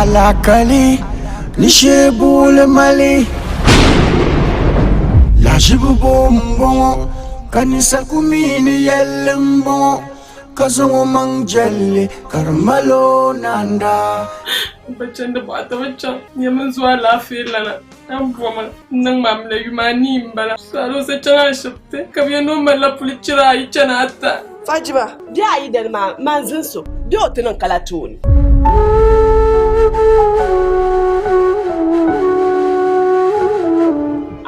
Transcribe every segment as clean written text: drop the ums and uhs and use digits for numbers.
Alakali ni shee buɣili mali Lahiʒibu bo m-bɔŋɔ ka ninsal ku mi ni yɛlli m-bɔŋɔ ka zaŋ o maŋ jɛlli ka di mal o naanda. M ba chandi buɣa ti bi chaŋ, nyami n zo alaafee lana. A ni boma n-niŋ ma mi la yuma anii m-bala. Saluunsi chaŋ ashibiti ka bɛ yɛn ni o malila puli chira ayi chana ata. Fajima, bɛ a yi dali maa, man zinso bɛ o ti niŋ kala tooni.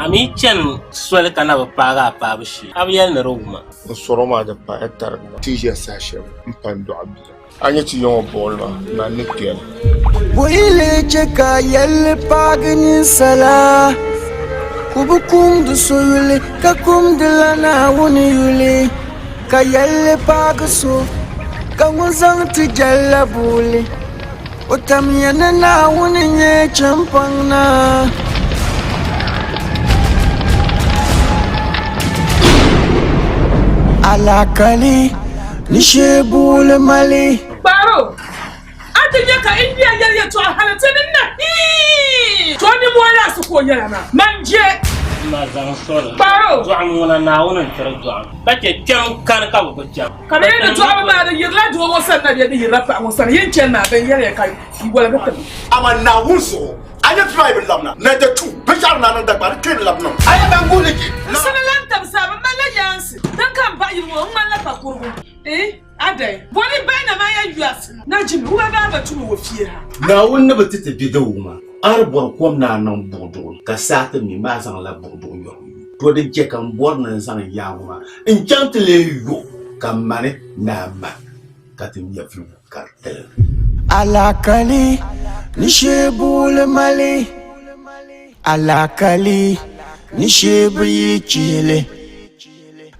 A mi chani soli ka na bi paagi a paabu shee, a bi yɛli ni di wuma. N sɔro maa di paaya tarigi ma. Ti ʒiya saha shɛli m pa n dɔɣi bia. A nya ti yiŋɔ buɣili maa, man ni kpɛli. Bɔyili chɛ ka yɛlli paagi ninsala, ka o bi kumdi so yuli, ka kumdila Naawuni yuli, ka yɛlli paagi so, ka ŋun zaŋ ti jɛlla buɣili, o tamya ni Naawuni nyɛ Chɛmpaŋ Naa. Alakali ni shee buɣili mali. Kpaaro, a ti nya ka India yɛli yɛtɔɣa hali ti ni na hii! To nimmohi laɣisi ka o yɛla maa, man je. Ma zaŋ soli. Kpaaro. Dɔɣim ŋuna Naawuni n-tiri dɔɣim, ka chɛ kpɛm kani ka bɛ bi kpɛm. Ka bɛ yɛli ni dɔɣibu maa di yirila doo ŋɔ sani na bee di yirila paɣa ŋɔ sani, yi ni chani maa bɛn yɛliya ka yi woligi ti ma. Amaa Naawuni zuɣu, a nya bia maa yi bi labina, 92 binshɛɣu din daa niŋ Dagbaŋ di kpe di labi niŋ. A nya ban guhiri je. N sani lan tabisa bɛ malila yaansi din ka m baɣa yili ŋɔ, n ŋmanila pakurugu. Eh, adai, boli baina maa ya yuasi no. Na jimi, uba baa ba tumi wo fie ha. Naawuni ni bi ti ti bidigu maa, a di bɔri kom ni a niŋ buɣiduɣu ni, ka saa ti mi maa zaŋla buɣiduɣu yɔbu yu. To di chɛ ka m bɔri ni n zaŋ n yaaŋɔ maa n-chaŋ ti leei yo ka m mani ni a ma ka ti nya viligu ka di tiligi. Alakali ni shee buɣili mali, alakali ni shee bi yi chihili.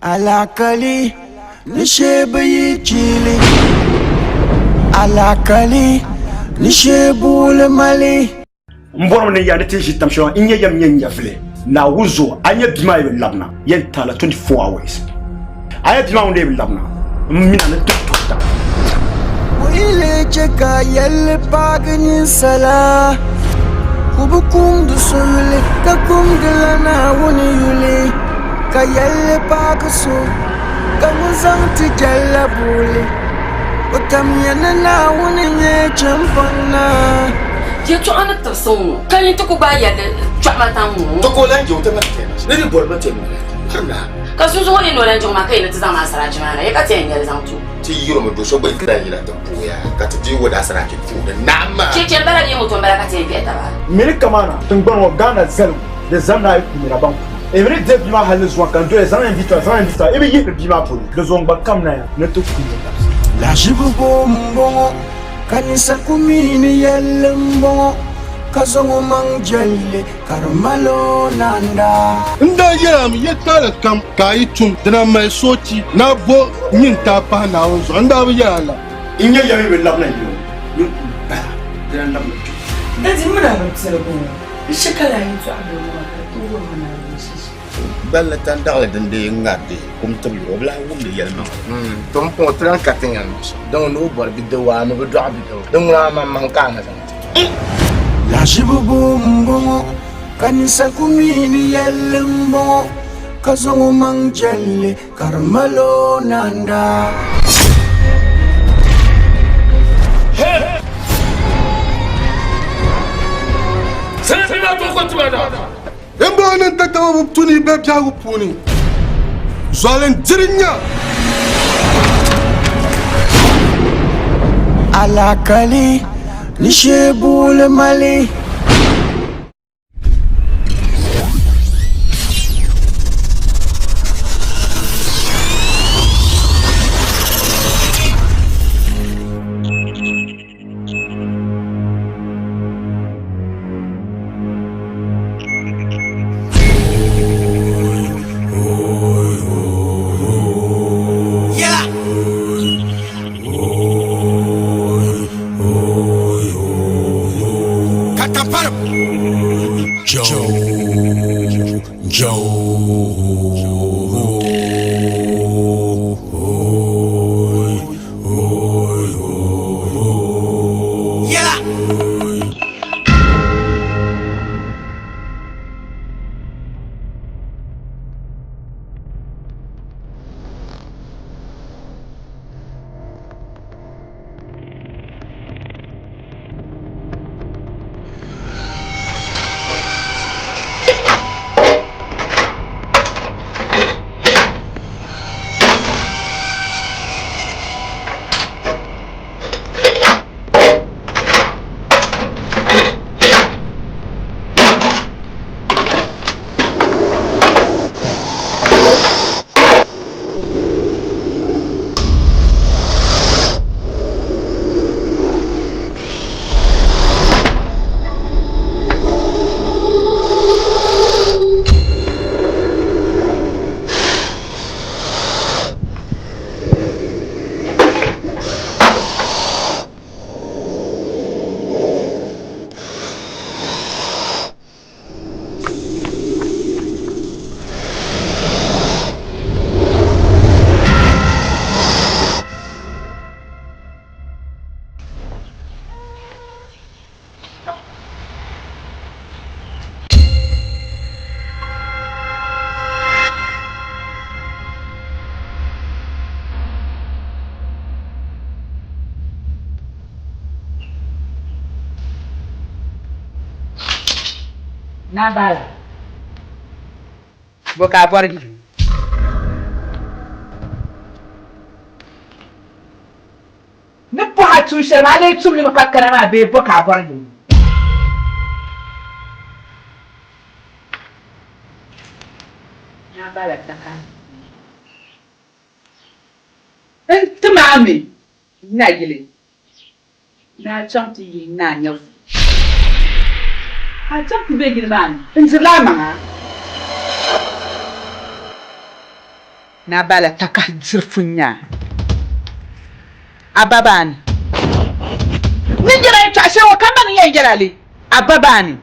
Alakali ni shee bi yi chihili. Alakali ni shee buɣili mali. M bɔrimi ni ya ni ti ʒi tam shɛli n nyɛ yɛm nyɛ nyɛvili Naawuni zuɣu a nya bia maa yi bi labina yɛn taala 24 hours a nya bia maa ŋun lee bi labina m mina ni ti tuhi Bɔyili chɛ ka yɛlli paagi ninsala, ka o bi kumdi so yuli, ka kumdila Naawuni yuli, ka yɛlli paagi so, ka ŋun zaŋ ti jɛlla buɣili, o tamya ni Naawuni nyɛ Chɛmpaŋ Naa. Yɛtɔɣa ni tibisi ŋ-ŋɔ, ka nyin ti ku gbaai yɛlli chɔɣima tam ŋ-ŋɔ. Ti ka o lan je o ti ŋari tɛma, ni di bɔrimi tɛma la, ŋari naa. Ka sunsuŋ ŋɔ ni ni o lan je ŋɔ maa, ka yi ni ti zaŋ ma asaraachi maa na, ya ka ti yɛn nya li zaŋ ti o. Ti yirimi do so gba yi ti yina ti puhiya ka ti deei o daasaraachi puuni naɣim maa. Cheche m-bala bee moto m-bala ka ti yɛn kpɛhi taba? Miri kamana tiŋgbani ŋɔ Ghana zaligu di zani ni a yi ku nira ban ku e mi ni deei bia maa hali ni zuŋɔ ka n doya zaŋ yɛn bia tira zaŋ yɛn bia tira i bi yihiri bia maa polo di zuɣu n gba kamina ya ni ti ku ya dabisa. Lahiʒibu bo m-bɔŋɔ ka ninsal ku mi ni yɛlli m-bɔŋɔ ka zaŋ o maŋ jɛlli ka di mal o naanda. N daa yɛl a mi yɛtɔɣili kam ka a yi tum, di na mali soochi ni a bo nyintaa pahi Naawuni zuɣu. N daa bi yɛl a la. N nya ya mi bi labina yili ŋɔ ni kum bala, di na labina kpe. Dadi m mini a bin piɛligu ŋɔ, n she ka lahi yɛtɔɣa bili ŋɔ maa ka di tooi wurim a Naawuni shishi. Balli tandaɣili din dii ŋariti kum tibili, o bi lahi wumdi yɛlimaŋli. To m puŋɔ ti lan ka ti nya nuɣuso, din ŋuni o bɔri bidibga a mi bi dɔɣi bidibga, din ŋuna a maŋmaŋ ka a na zaŋ ti. Lahiʒibu bo m-bɔŋɔ, ka ninsal ku mi ni yɛlli m-bɔŋɔ, ka zaŋ o maŋ jɛlli ka di mal o naanda. Bɛmbɔŋɔnim tatabo bi tu ni bɛ biɛhigu puuni zualindiri nya. Alakali ni shee buɣili mali. Naa Baala, bɔ ka a bɔri yi? Ni bɔh a tuun shɛli maa, a lee tum li mi ka kana maa bee bɔ ka a bɔri yi? Naa Baala taka n-tim a mi nayili ni a chaŋ ti yihi naa nyɛvuli. Ka a chaŋ ti be yili maa ni n-dirila a maŋa. Naa Baala takahi diri pun nya a ba baani. Ni yɛla yɛtɔɣ shɛli ŋɔ ka mani yɛn yɛl a li a ba baani.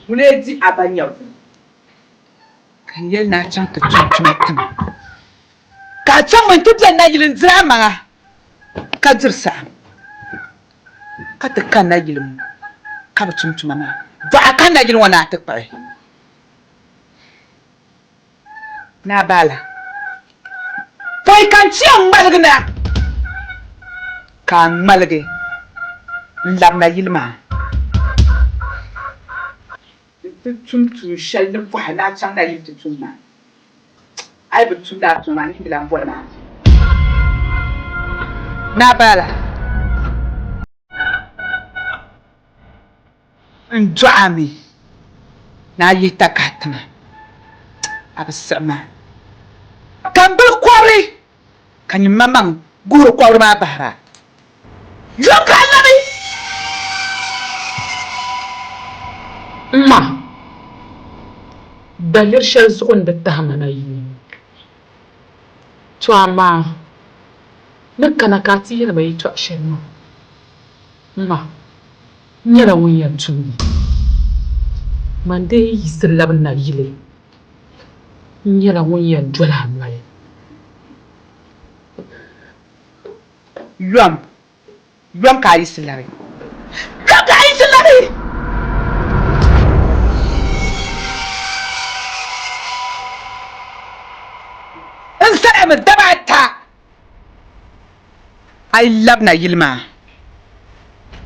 Ŋuni di a ba nyɛvuli. Ka n yɛli ni a chaŋ ti tum tuma tiŋa, ka a chaŋmi nti be nayili n-diri amaŋa ka diri saɣim, ka ti ka nayili ŋɔ ka bi tum tuma maa, dɔɣi a ka nayili ŋɔ ni a ti kpuɣi. Naa Baala, pɔi ka n ti yɛn ŋmaligi na, ka a ŋmaligi n-labi nayili maa. Nti tum tuun shɛli ni bɔhi ni a chaŋ nayili ti tum maa. A yi bi tum lala tuma maa, a ni ti lan boli ma. Naa Baala n-dɔɣi a mi ni a yihi takahi tiŋa, a bi siɣi ma. Ka m bili kɔbiri, ka nyin maŋmaŋ guhiri kɔbiri maa bahira. Yom ka a labi! M ma, daliri shɛli zuɣu n di tahi ma na yi. To amaa, ni kana ka a ti yɛli ma yɛtɔɣ shɛli maa, m ma, n nyɛla ŋun yɛn tum li. Man dee yi yiɣisi labi nayili, n nyɛla ŋun yɛn doli a noli. Yom, yom ka a yiɣisi labi. Yom ka a yiɣisi labi! N zalimi daba ata a yi labina yili maa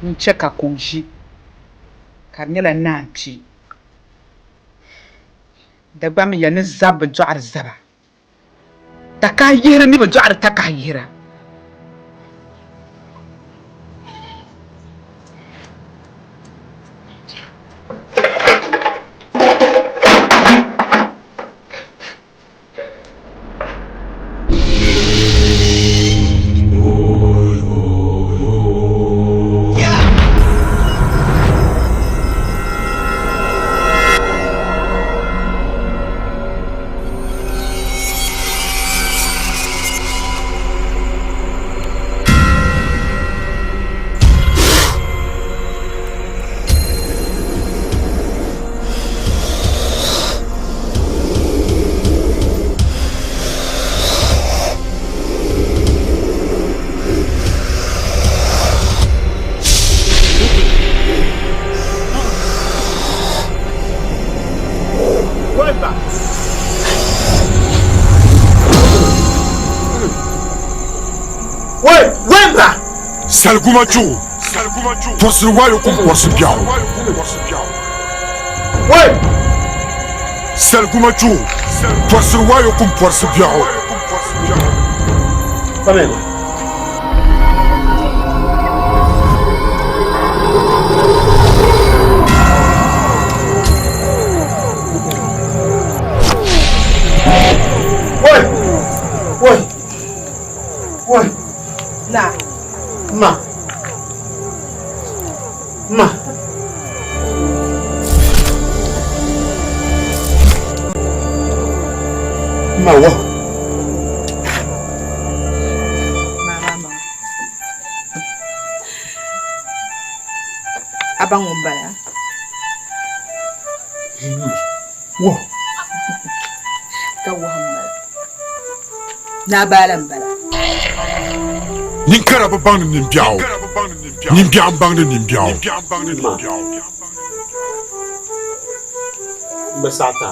n-chɛ ka kuŋ ʒi, ka di nyɛla naa n-kpi. Dagbamb ya ni zab bi dɔɣiri zaba. Takahi yihira mi bi dɔɣiri takahi yihira. Saliguma chuɣu pɔrisiri waayo kum pɔrisi biɛɣu Saliguma chuɣu pɔrisiri waayo kum pɔrisi biɛɣu. Woi! Woi! Na. Ma. Ma. Ma wa. A ba ŋun bala. Wa. Ka wahu m-bala. Naa Baala m-bala. Ninkara bi baŋdi nimbiɛɣu, nimbiɛɣu m-baŋdi nimbiɛɣu. M bi saɣi ti a.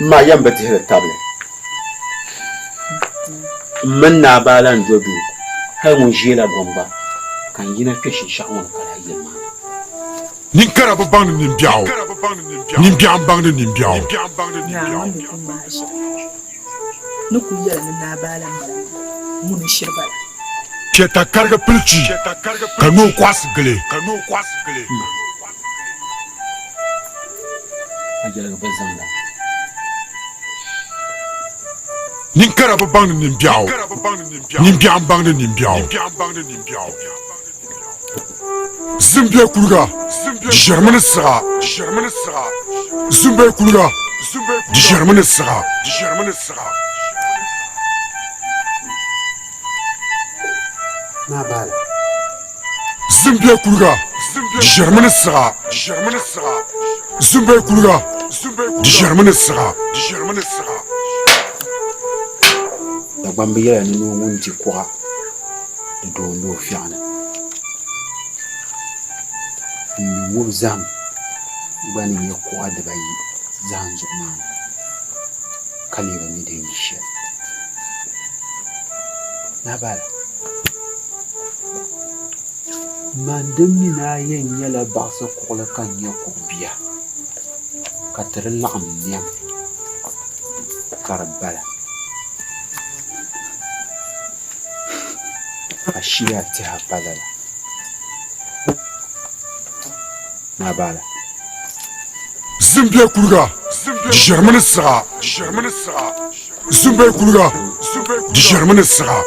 M ma yɛm bi dihiri tabili. M mini Naa Baala n-do duu. Hali ŋun ʒiɛla gom gba ka n yina kpe shinshɛɣu ŋɔ ni ka lahi yili maa ni. Ninkara bi baŋdi nimbiɛɣu, nimbiɛɣu m-baŋdi nimbiɛɣu. Naawuni ni ku ŋmaai ʒiri ni ku yɛli ni Naa Baala m-bala maa, ŋuni n-shiri bala. Piɛta karigi pilichi ka noo kɔɣisi gili. A yɛligi bɛ zaŋda. Ninkara bi baŋdi nimbiɛɣu, nimbiɛɣu m-baŋdi nimbiɛɣu. Zim be kuliga, di ʒiɛrimi ni siɣa. Zim be kuliga, di ʒiɛrimi ni siɣa. Zim be kuliga, di ʒiɛrimi ni siɣa. Zim be kuliga, di ʒiɛrimi ni siɣa. Dagbamba yɛla ni noo ŋun di kuɣa di doo n-lu o fiɛɣu ni. N ni ŋubi zahim gba ni nyɛ kuɣa dibayi zahim zuɣu maa ni, ka lee bi mi din yi shɛli. Nabal, Man din mi ni a yɛn nyɛla baɣisi kuɣili ka n nyɛ kuɣ bia, ka ti di laɣim nɛm ka di bala. A shia tɛha pa lala. Nabal. Zim be kuliga, di ʒiɛrimi ni siɣa. Zim be kuliga, di ʒiɛrimi ni siɣa.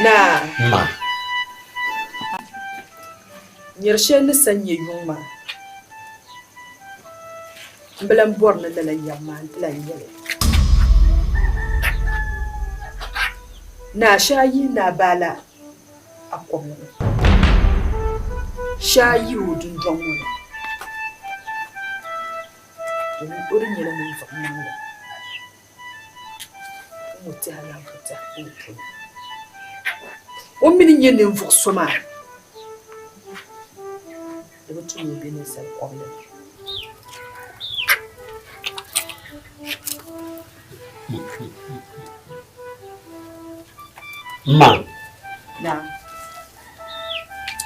Naa. Ma. Nyari shɛli ni sa nyɛ yuŋ maa, m bi lan bɔri ni lala yɛbu maa nti lan nyɛ li. Naa shee a yihi Naa Baala a kɔbili ni, shee a yihi o dundɔŋ ŋɔ ni, domin o di nyɛla ninvuɣ maŋli. N-ŋɔ tɛha lahi ka tɛha ka o polo. O mi ni nyɛ ninvuɣ so maa, di bi tu ni o be ninsal kɔbili ni. M ma, Naam.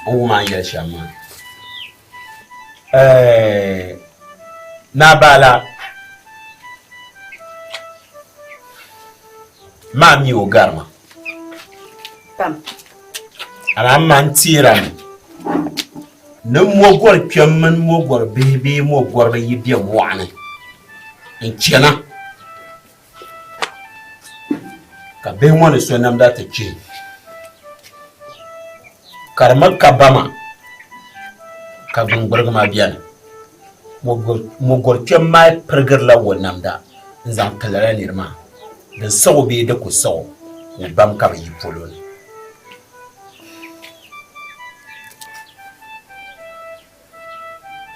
n wum a ni yɛli shɛm maa. Ɛɛh, Naa Baala maa mi o garima. Pam. Amaa m ma n teerami ni mɔgɔri kpɛm mini mɔgɔri bihi bee mɔgɔriba yi be mɔɣuni n-chana ka bihi ŋɔ ni so namda ti chihi ka di mi ka ba maa ka gbuŋgburigu maa beni mɔgɔri kpɛm maa pirigirila o namda n-zaŋ ti lala niri maa din saɣi o bee di ku saɣi o ka o bam ka bɛ yi polo ni.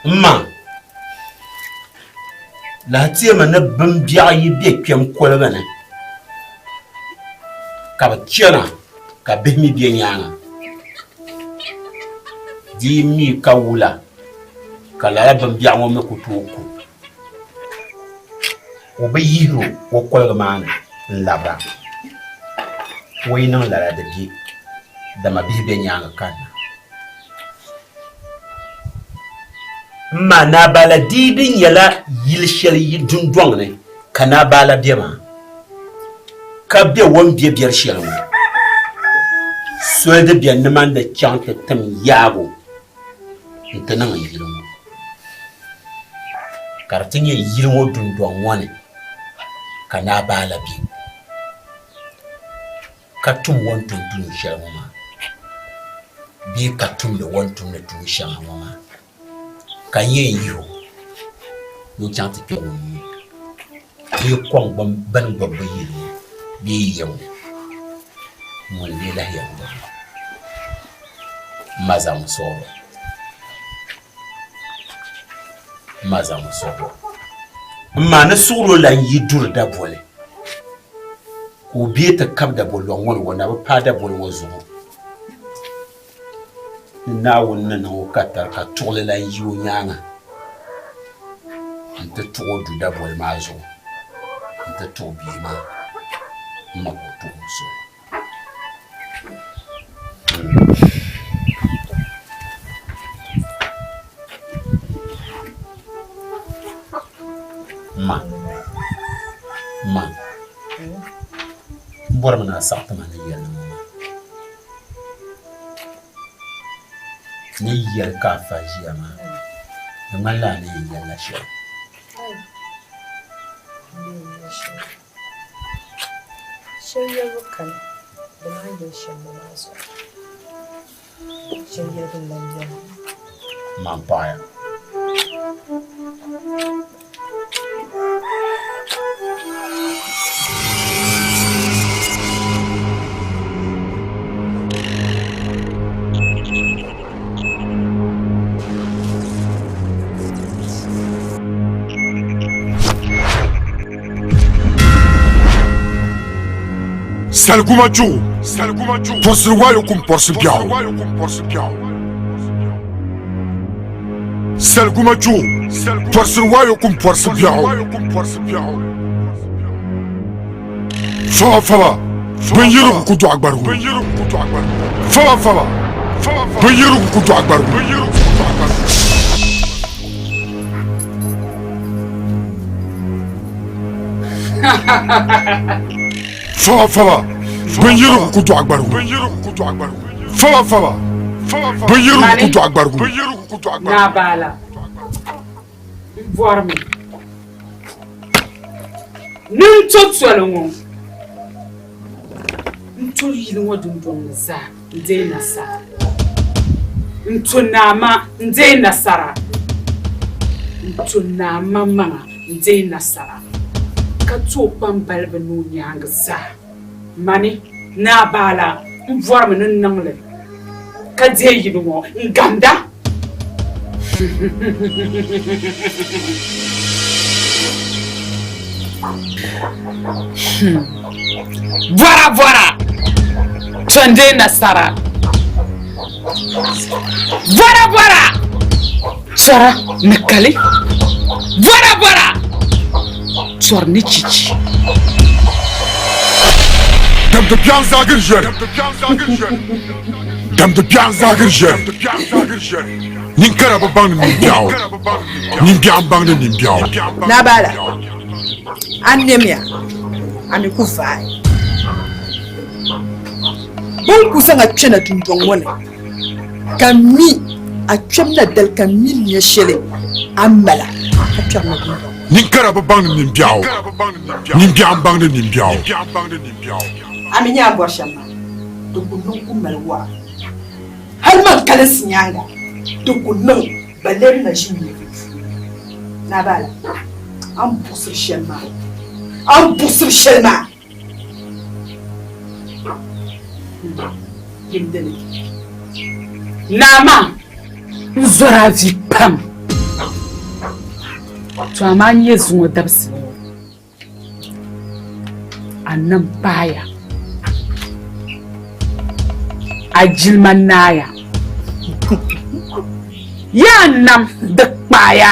M ma, lahi teemi ni bimbiɛɣu yi be kpɛm koligu ni ka bɛ chana ka bihi mi be nyaaŋa, di yi mi ka wula ka lala bimbiɛɣu ŋɔ mi ku tooi ku o bi yihir o o koligu maa ni n-labira. O yi niŋ lala di be, dama bihi be nyaaŋa kanna. M ma Naabala dii di nyɛla yili shɛli yi dundɔŋ ni ka Naabala be maa, ka be o ni be biɛri shɛli ŋɔ. Soli di be nimaani di chaŋ ti tim yaagu nti niŋ n yili ŋɔ, ka di ti nyɛ yili ŋɔ dundɔŋ ŋɔ ni ka Naabala be. Ka tum o ni tum tuun shɛli ŋɔ maa bee ka tumdi o ni tumdi tuun shɛŋa ŋɔ maa, ka n yɛn yihi o ni o chaŋ ti kpe ŋun nuu bee kɔŋ bɛn gbibi bɛ yili ŋɔ bee ya ŋɔ, ŋuni n-lee lahi yɛn gbibi li? M ma zaŋmi sɔɣi o. M ma zaŋmi sɔɣi o. M ma ni suɣiri o lan yi duri daboli. Ka o bee ti kabi daboliɔŋ ŋɔ ni o na bi paai daboli ŋɔ zuɣu ni Naawuni ni niŋ o katari ka tuɣili lan yi o nyaaŋa. N-ti tuɣi o du daboli maa zuɣu n-ti tuɣi bia maa m-ma ka o tuɣi o soli. Ma, ma, m bɔrimi ni a saɣi ti ma ni yɛli ŋɔ maa. Ni yi yɛli ka a fa ʒiya maa, di ŋmanila a ni yɛn yɛlila shɛli. Shɛli yɛlibu kani, di maa yɛli shɛm ŋɔ maa zuɣu. Shɛli yɛlibu n-lan beni. Man paɣiya. Saliguma chuɣu pɔrisiri wayo kum pɔrisi biɛɣu Saliguma chuɣu pɔrisiri wayo kum pɔrisi biɛɣu Faba faba binyirigu ku dɔɣi gbarigu Faba faba binyirigu ku dɔɣi gbarigu. Faba faba binyirigu ku dɔɣi gbarigu Faba faba binyirigu ku dɔɣi gbarigu. Naa Baala m bɔrimi ni n to toli ŋɔ n-to yili ŋɔ dundɔŋ ni zaa n-deei nasara n-to naa ma n-deei nasara n-to naa maŋmaŋa n-deei nasara ka to o kpambaliba ni o nyaaŋa zaa. Mani, Naa Baala m bɔrimi ni n niŋ li ka deei yili ŋɔ n-gamda. Bɔra bɔra to n-deei nasara. Bɔra bɔra tɔra ni kali. Bɔra bɔra tɔri ni chichi. Damdi biɛɣu zaagiri ʒiɛri. Damdi biɛɣu zaagiri ʒiɛri. Ninkara bi baŋdi nimbiɛɣu. Nimbiɛɣu m-baŋdi nimbiɛɣu. Nabaala, a nɛmiya, a mi ku vaai. Bɛ ni ku zaŋ a kpɛna dundɔŋ ŋɔ ni, ka m mi a kpɛbu na dali ka m mi nya shɛli a ni mala ka kpɛrina dundɔŋ ŋɔ ni. Ninkara bi baŋdi nimbiɛɣu, nimbiɛɣu m-baŋdi nimbiɛɣu. A mi nya a ni bɔri shɛm maa, di ku niŋ ku mali wɔra. Hal man kalinsi nyaaŋa, di ku niŋ balle di na ʒi nyɛvili puuni. Nabaala, a ni buɣisiri shɛli maa, a ni buɣisiri shɛli maa. Yim dini. Naa maa, n zɔri a vi pam. To amaa n-nyɛ zuŋɔ dabisili ŋɔ. A nam paaya. A jilima naaya. Yaa nam di kpaaya.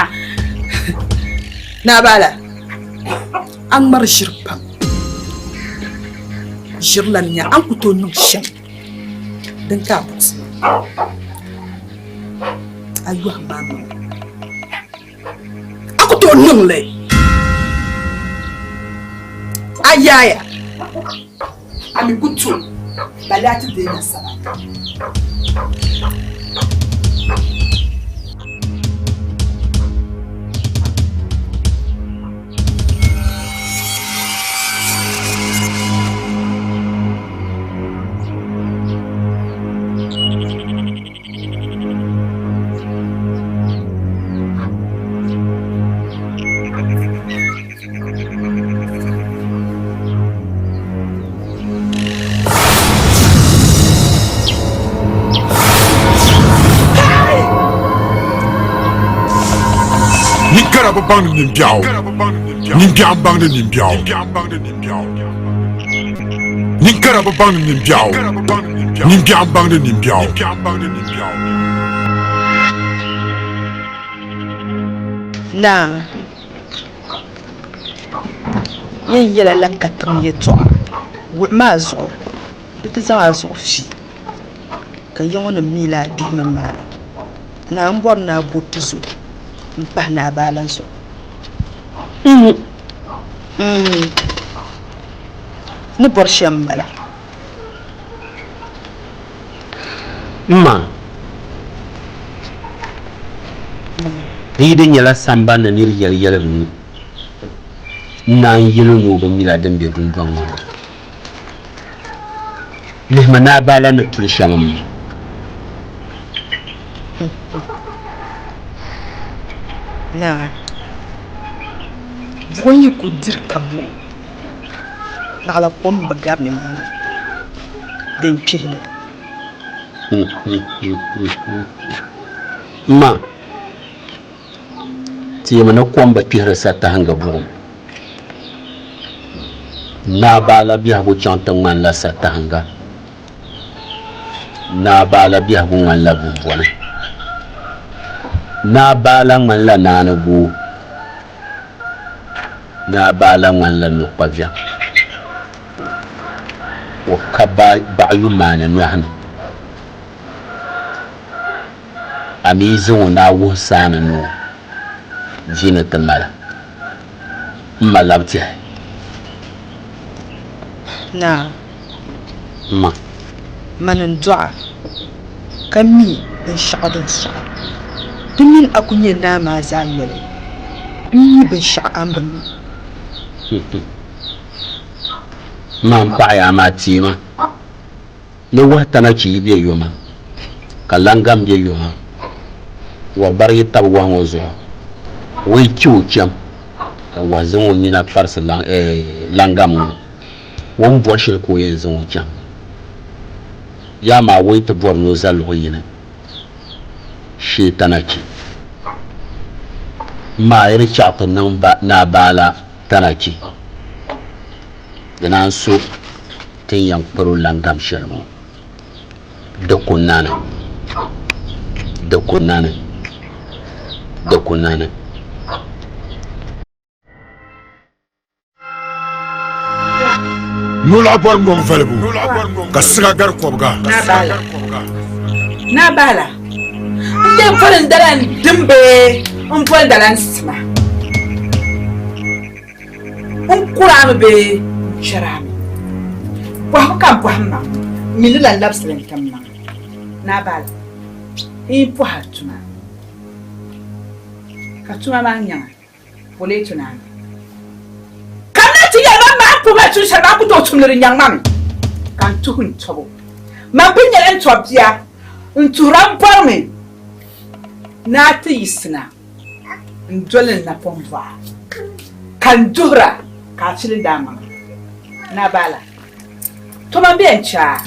Naa Baala, a ŋmari ʒiri pam. Ʒiri lan nya a ni ku tooi niŋ shɛm din ka a buɣisi ma. A yɔhim ma amaŋa. A ku tooi niŋ li. A yaaya, a mi ku to balle a ti deei nasara. Ninkara bi baŋdi nimbiɛɣu, nimbiɛɣu m-baŋdi nimbiɛɣu. Ninkara bi baŋdi nimbiɛɣu, nimbiɛɣu m-baŋdi nimbiɛɣu. Naa, Yɛn yɛla la katiŋ yɛtɔɣa wuɣi maa zuɣu di ti zaŋ a zuɣu fi ka ya ŋɔ nim mi la a bihi mini maa naa n bɔri ni a bo tuzo m pahi naa baa la zuɣu. Ni bɔri shɛm m bala. M ma, di yi di nyɛla samban ni nir yɛli yɛlibu ni n naan yɛl o ni o bi mila din be dundɔŋ ŋɔ ni. Lihimi ni a baala ni tuli shɛm m ma. Naa, buɣim yi ku diri ka buɣi, naɣila kom bi gari nimaani din kpihi li. M ma, teemi ni kom bi kpihiri satahinga buɣim. Naa Baala biɛhigu chaŋ ti ŋmanila satahinga. Naa Baala biɛhigu ŋmanila bumbɔni. Naa Baala ŋmanila naani goo. Naa Baala ŋmanila nokpaviɛŋ. O ka baɣiyu maani nɔhi ni. A mi yi zaŋ o ni a wuhi saani ni o vi ni ti mali m ma labi tɛhi. Naa. M ma. Mani n-dɔɣ a, ka mi binshɛɣu din sɔɣi. Di mini a ku nyɛ naa maa zaa noli, m mi binshɛɣu a ni bi mi. M ma, m paɣiya amaa teei ma. Ni wahu tanachi yi be yoma, ka laŋgam be yoma, wɔɣibari yi tabi wahu ŋɔ zuɣu, o yi chi o cham, ka wahu zaŋ o nina kparisi laŋgam ŋɔ, o ni bɔri shɛli ka o yɛn zaŋ o chaŋ. Yaa maa o yi ti bɔri ni o za luɣ yini shee tanachi, maa yi di chaɣ ti niŋ Naa Baala tanachi, di naan so. Ti ni yɛn kpari o laŋgam shɛli ŋɔ, di ku nani, di ku nani, di ku nani. Nolɔɣu bɔri nɔŋ valibu, ka siga gari kɔbiga. Naa Baala, n yɛn boli n dala n dim bee n boli n dala n sima? N kurami bee n chɛrami? Bɔhibu ka m bɔhim maŋ ŋɔ, n mi ni lan labisili n-tim maŋ. Naa Baala, n yi pɔhi a tuma, ka tuma maa nyaŋ a, o lee ti naani. Kamina ti yɛli ma, Maa puhima tuun shɛli maa ku tooi tum li di nyaŋ ma mi, ka n tuhi n tɔbu. Man pun nyɛla n tɔbia, n tuhira m bɔrimi ni a ti yiɣisina. N doli n napɔŋ bɔɣa, ka n duhira ka a chilindi a maŋa. Naa Baala, toma m-be n chɛ a.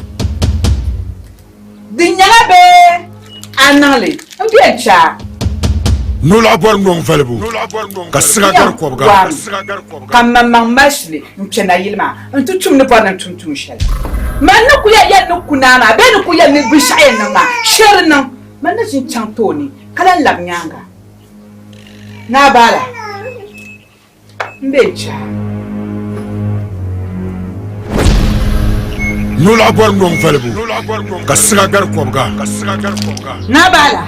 Di nyɛla bee a niŋ li m-be n chɛ a. Nolɔɣu bɔri nɔŋ valibu, ka siga gari kɔbiga. Ka m maŋmaŋ mali shili n-kpe nayili maa nti tum ni bɔri ni n tum tuun shɛli. Man ni ku yɛli yɛli ni ku naa maa bee ni ku yɛli ni binshɛɣu yɛn niŋ maa, shee di niŋ. Man ni ʒi n-chaŋ tooni ka lan lab nyaaŋa. Naa Baala, m be n-chɛ a. Nolɔɣu bɔri nɔŋ valibu, ka siga gari kɔbiga. Naa Baala,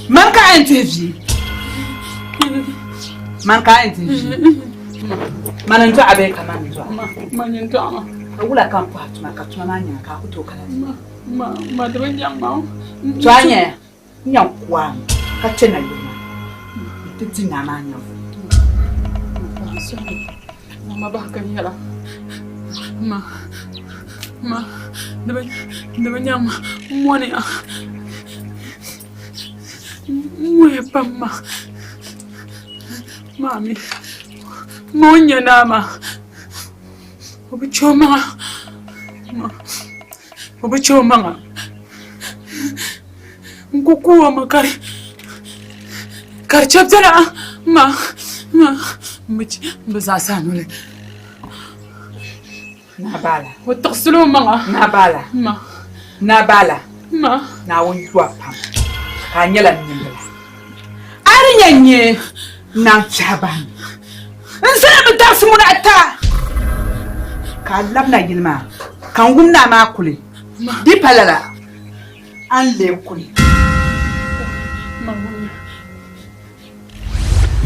man ka a yɛn tihi bia? Man ka a yɛn tihi bia? Mani n-dɔɣi a bee ka mani n-dɔɣi a? Mani n-dɔɣi ma. Ka wula ka m pɔhi tuma ka tuma maa nyaŋ ka a ku tooi kana ti ma? Ma, ma di bi nyaŋ ma. To a nyaya, n yɛn ku a mi ka kpe nayili maa nti di naa maa nyɛvuli. Ma bahi ka n yɛla. Ma, ma, di bi, di bi nyaŋ ma. M mɔni ya. M mɔya pam ma. Maa mi, ma o ni nyɛ naa maa. O bi chɛ o maŋa. O bi chɛ o maŋa. N ku ku o mi ka di chɛ biɛla ma ma m bi zaɣisi a noli. Naa Baala. O tiɣisila o maŋa. Naa Baala. Ma. Naa Baala. Ma. Naawuni yu a pam ka a nyɛla n nimbila. A ni nyɛ n-nyɛ n naan kpɛhi bahi ni. N zalimi dabisi muna ata ka a labina yili maa ka n wum ni a maa kuli. Di pa lala, a ni lee kuli.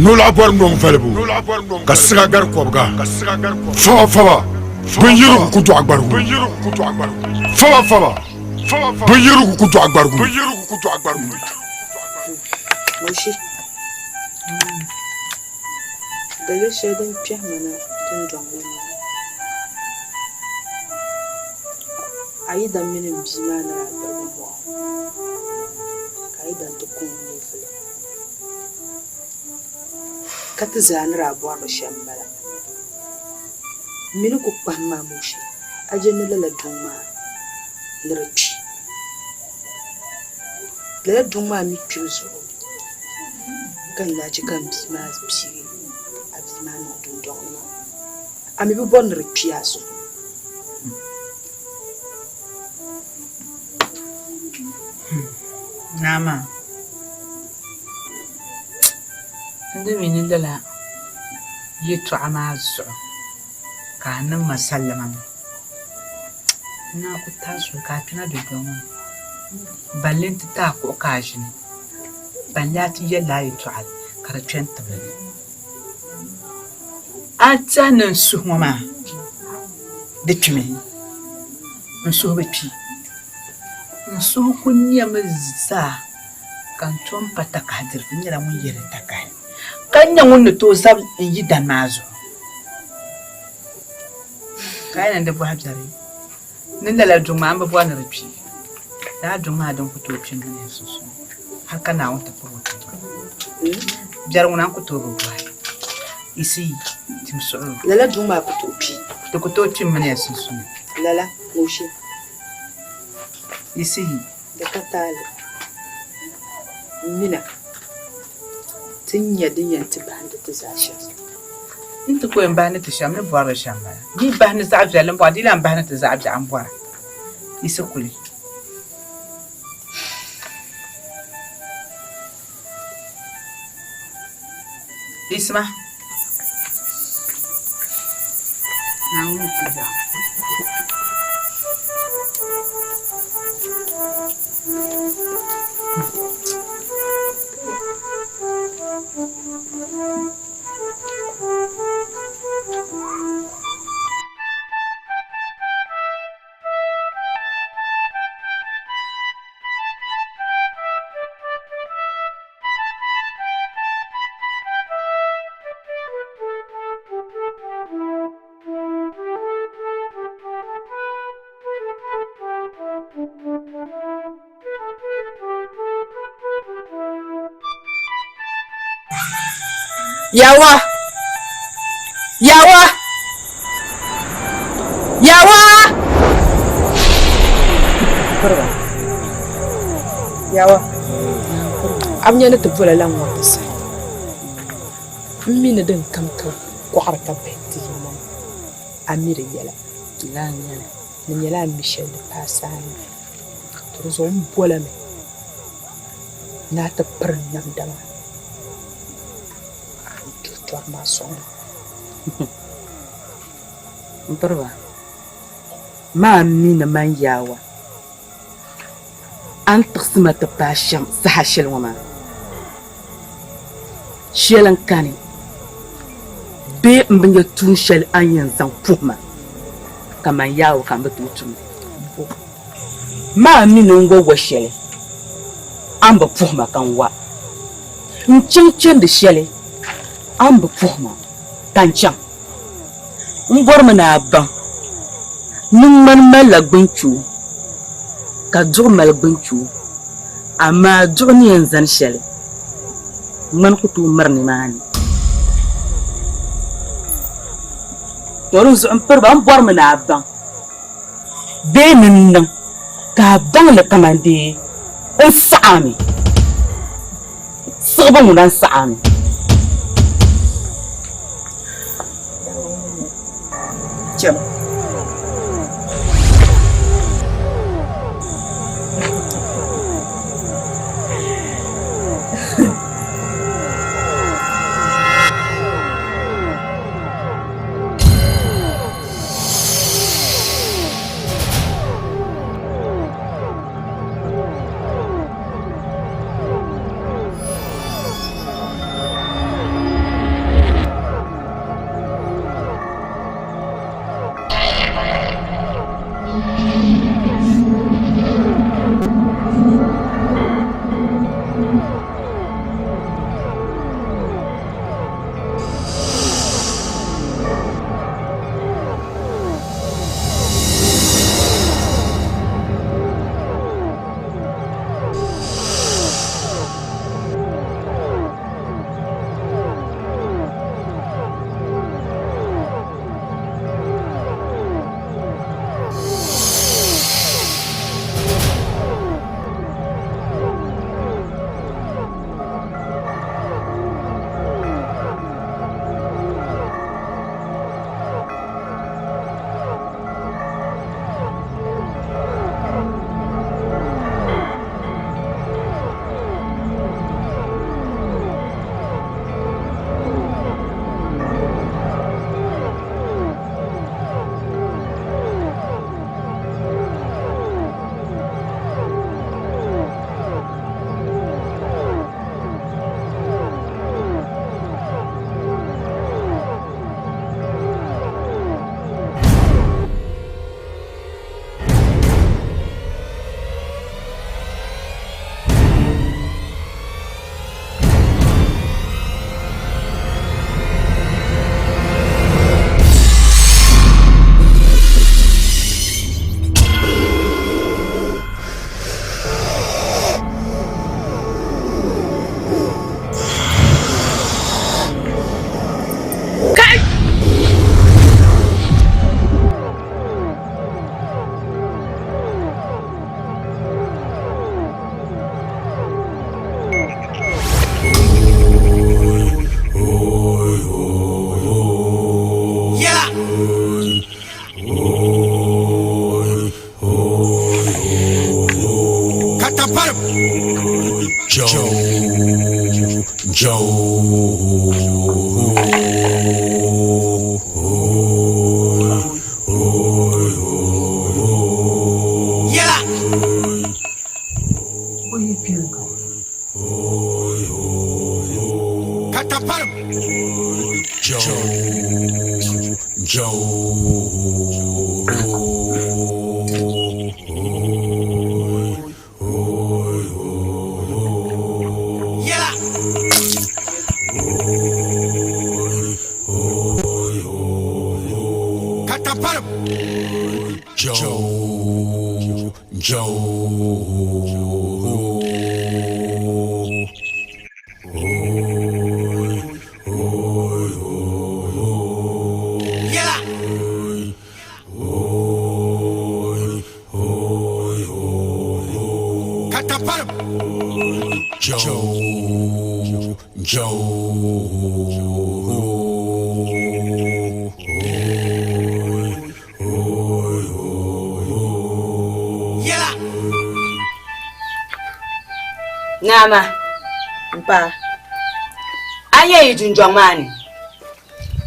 Nolɔɣu bɔri nɔŋ valibu ka siga gari kɔbiga. Faba faba binyirigu ku dɔɣi gbarigu. Faba faba binyirigu ku dɔɣi gbarigu. Moshi, daliri shɛli din kpɛhi ma na dundɔŋ ŋɔ ni a yidan mini m bia maa ni daa birigi mɔɣu ka a yidan ti ku o nyɛvili. Ka ti zaa ni daa bɔri li shɛm m-bala. M mi ni ku kpahim ma Moshi, a je ni lala duŋ maa ni di kpi. Lala duŋ maa mi kpibu zuɣu ka n daa chɛ ka m bia maa piigi a bia maa niŋ dundɔŋ ni maa. A mi bi bɔri ni di kpi a zuɣu. Naa maa, n di mi ni lala yɛtɔɣa maa zuɣu ka a niŋ ma salima ŋɔ. N naa ku taai suli ka a kpɛna dundɔŋ ŋɔ ni, balli nti ti a kuɣu ka a ʒini, balli a ti yɛlila a yɛtɔɣili ka di kpe n-tibili ni. A tɛhi ni n suhu ŋɔ maa di kpimi? N suhu bi kpi. N suhu kul nyɛmi zaa ka n tom pa takahi dirigu. N nyɛla ŋun yihiri takahi, ka nyɛ ŋun ni tooi zabi n yidan maa zuɣu. Ka a yi ni di bɔhi biɛri ni lala duŋ maa, m bi bɔri ni di kpi. Lala duŋ maa din ku tooi kpi m mini n sunsuuni hal ka Naawuni ti kpuɣi o tiŋgbani. Biɛri ŋuna n ku tooi bi bɔhi. Isi tim suɣilo. Lala duŋ maa ku tooi kpi. Di ku tooi kpi m mini ya sunsuuni. Lala, Moshe. Isi. Di ka taali. M mina ti ni nya din yɛn ti bahindi ti zaa shɛm. N ti ku yɛn bahindi ti shɛm ni bɔri li shɛm bala. Di yi bahindi zaɣ viɛlli m-bɔra, di yi lan bahindi ti zaɣ biɛɣu m-bɔra. Isi kuli. Isima. Naawuni ti biɛɣu. Yawa! Yawa! Yawa! Yawa! A bi nya ni ti bola lan ŋɔ di saha. M mi ni din kam ka kɔɣiri ka bahi ti yi maŋ, a mi di yɛla. Di nyɛla a ni mi shɛli di paai saha ni. To di zuɣu m bola mi ni a ti piri n namda maa n-tuhi tɔri maa sɔŋ ma. M piri ba, maa mi ni man Yawa a ni tiɣisi ma ti paai shɛm saha shɛli ŋɔ maa, shɛli n-kani bee m bi nya tuun shɛli a ni yɛn zaŋ puhi ma ka man Yawa ka m bi tooi tum li. Maa mi ni n wa wa shɛli a ni bi puhi ma ka n wa. N chaŋ chandi shɛli a ni bi puhi ma ka n chaŋ. M bɔrimi ni a baŋ ni ŋmani malila gbunchoo ka duɣu mali gbunchoo, amaa duɣu ni yɛn zani shɛli, ŋmani ku tooi miri nimaani. To di zuɣu m piri ba, m bɔrimi ni a baŋ bee ni n niŋ ka a baŋ li kaman dee n saɣi a mi. Siɣibu ŋuna n-saɣi a mi. Chɛma. Kataparim. Joe. Joe. Yɛla. Kataparim. Joe. Joe. Yɛla. Kataparim. Joe. Joe. Yɛla. Kataparim. Joe. Joe. Yɛla. Naama, m paɣa, a nya yi dundɔŋ maa ni?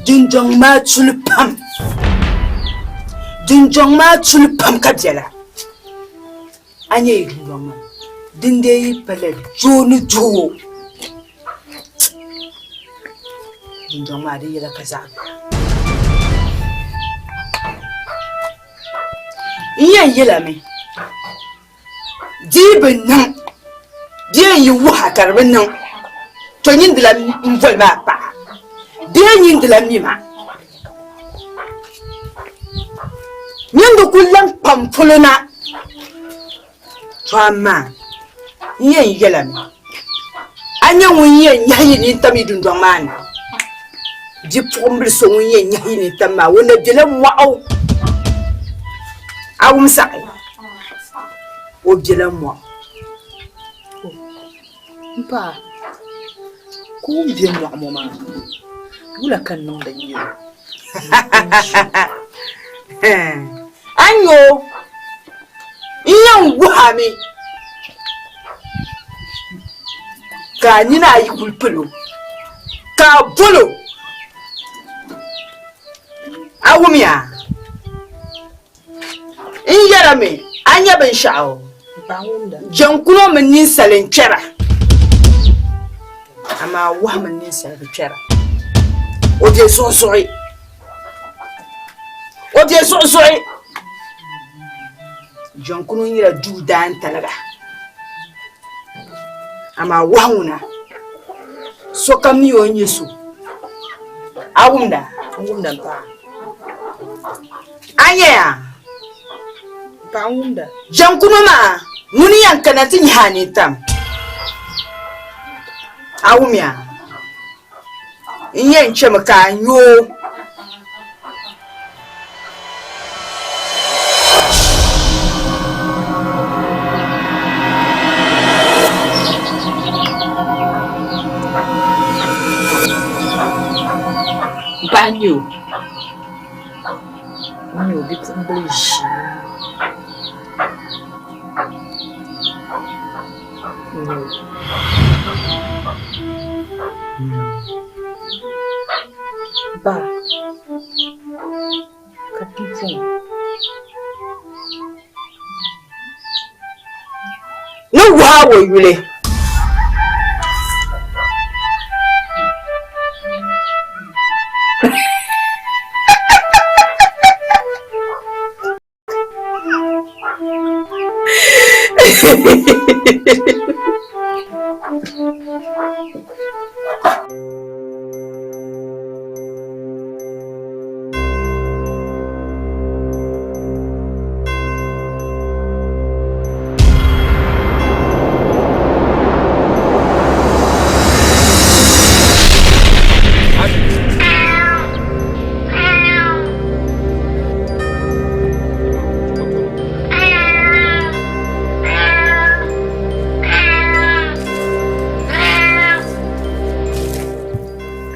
Dundɔŋ maa tuli pam. Dundɔŋ maa tuli pam ka biɛla. A nya yi dundɔŋ maa din dee yi pala doo ni doo. Dundɔŋ maa di yɛla ka zaɣ biɛla. N yɛn yɛlimi di yi bi niŋ bee n yi wuhi a ka di bi niŋ to nyin di lan boli ma a paɣa bee nyin di lan mi ma. Nyin di kul lan kpa m polo na. To amaa n yɛn yɛlimi, a nya ŋun yɛn nyahi yi nintam yi dundɔŋ maa ni? Bipuɣimbil so ŋun yɛn nyahi yi nintam maa, o na bela mɔɣu. A wum saɣi? O bela mɔɣu. M paɣa, ka o ni be mɔɣu ŋɔ maa, wula ka n niŋdi n-nya o? A ni nya o, n yɛn wuhi a mi ka a nina ayi kuli pali o, ka a bol o. A wumya? N yɛrimi, a nya binshɛɣu? Jɛnkuno mini ninsal n-kpɛra, amaa wahu mini ninsal bi kpɛra. O be zuɣuzuɣi, o be zuɣuzuɣi. Jɛnkuno nyɛla duu daantaliga, amaa wahu ŋuna, sokam mi o ni nyɛ so. A wumda? N wumda m paɣa. A nya ya? Paɣa ŋumda. Jɛnkuno maa ŋuni yɛn kana ti nyahi a nintam. A wumya? N yɛn chɛmi ka a nya o. Paɣa n-nyɛ o. N nyɛ o bipuɣimbila ʒii n-nyɛ o. Ba, ka bipuɣiŋ. Ni wuhi a o yuli.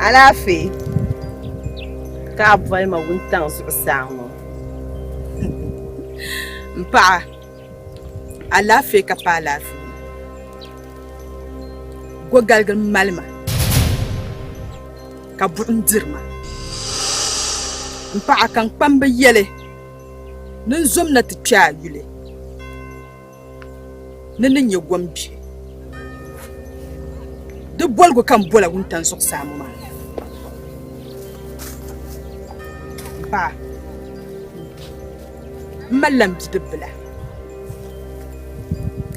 Alaafee ka a boli ma wuntaŋ zuɣusaa ŋɔ. M paɣa, alaafee ka pa alaafee. Gogaligi mali ma ka buɣim diri ma. M paɣa ka n kpambi yɛli ni n zom na ti kpe a yuli ni ni nyɛ gom bihi. Di boligu ka m bola wuntaŋ zuɣusaa ŋɔ maa. M paɣa, m malila m bidibbila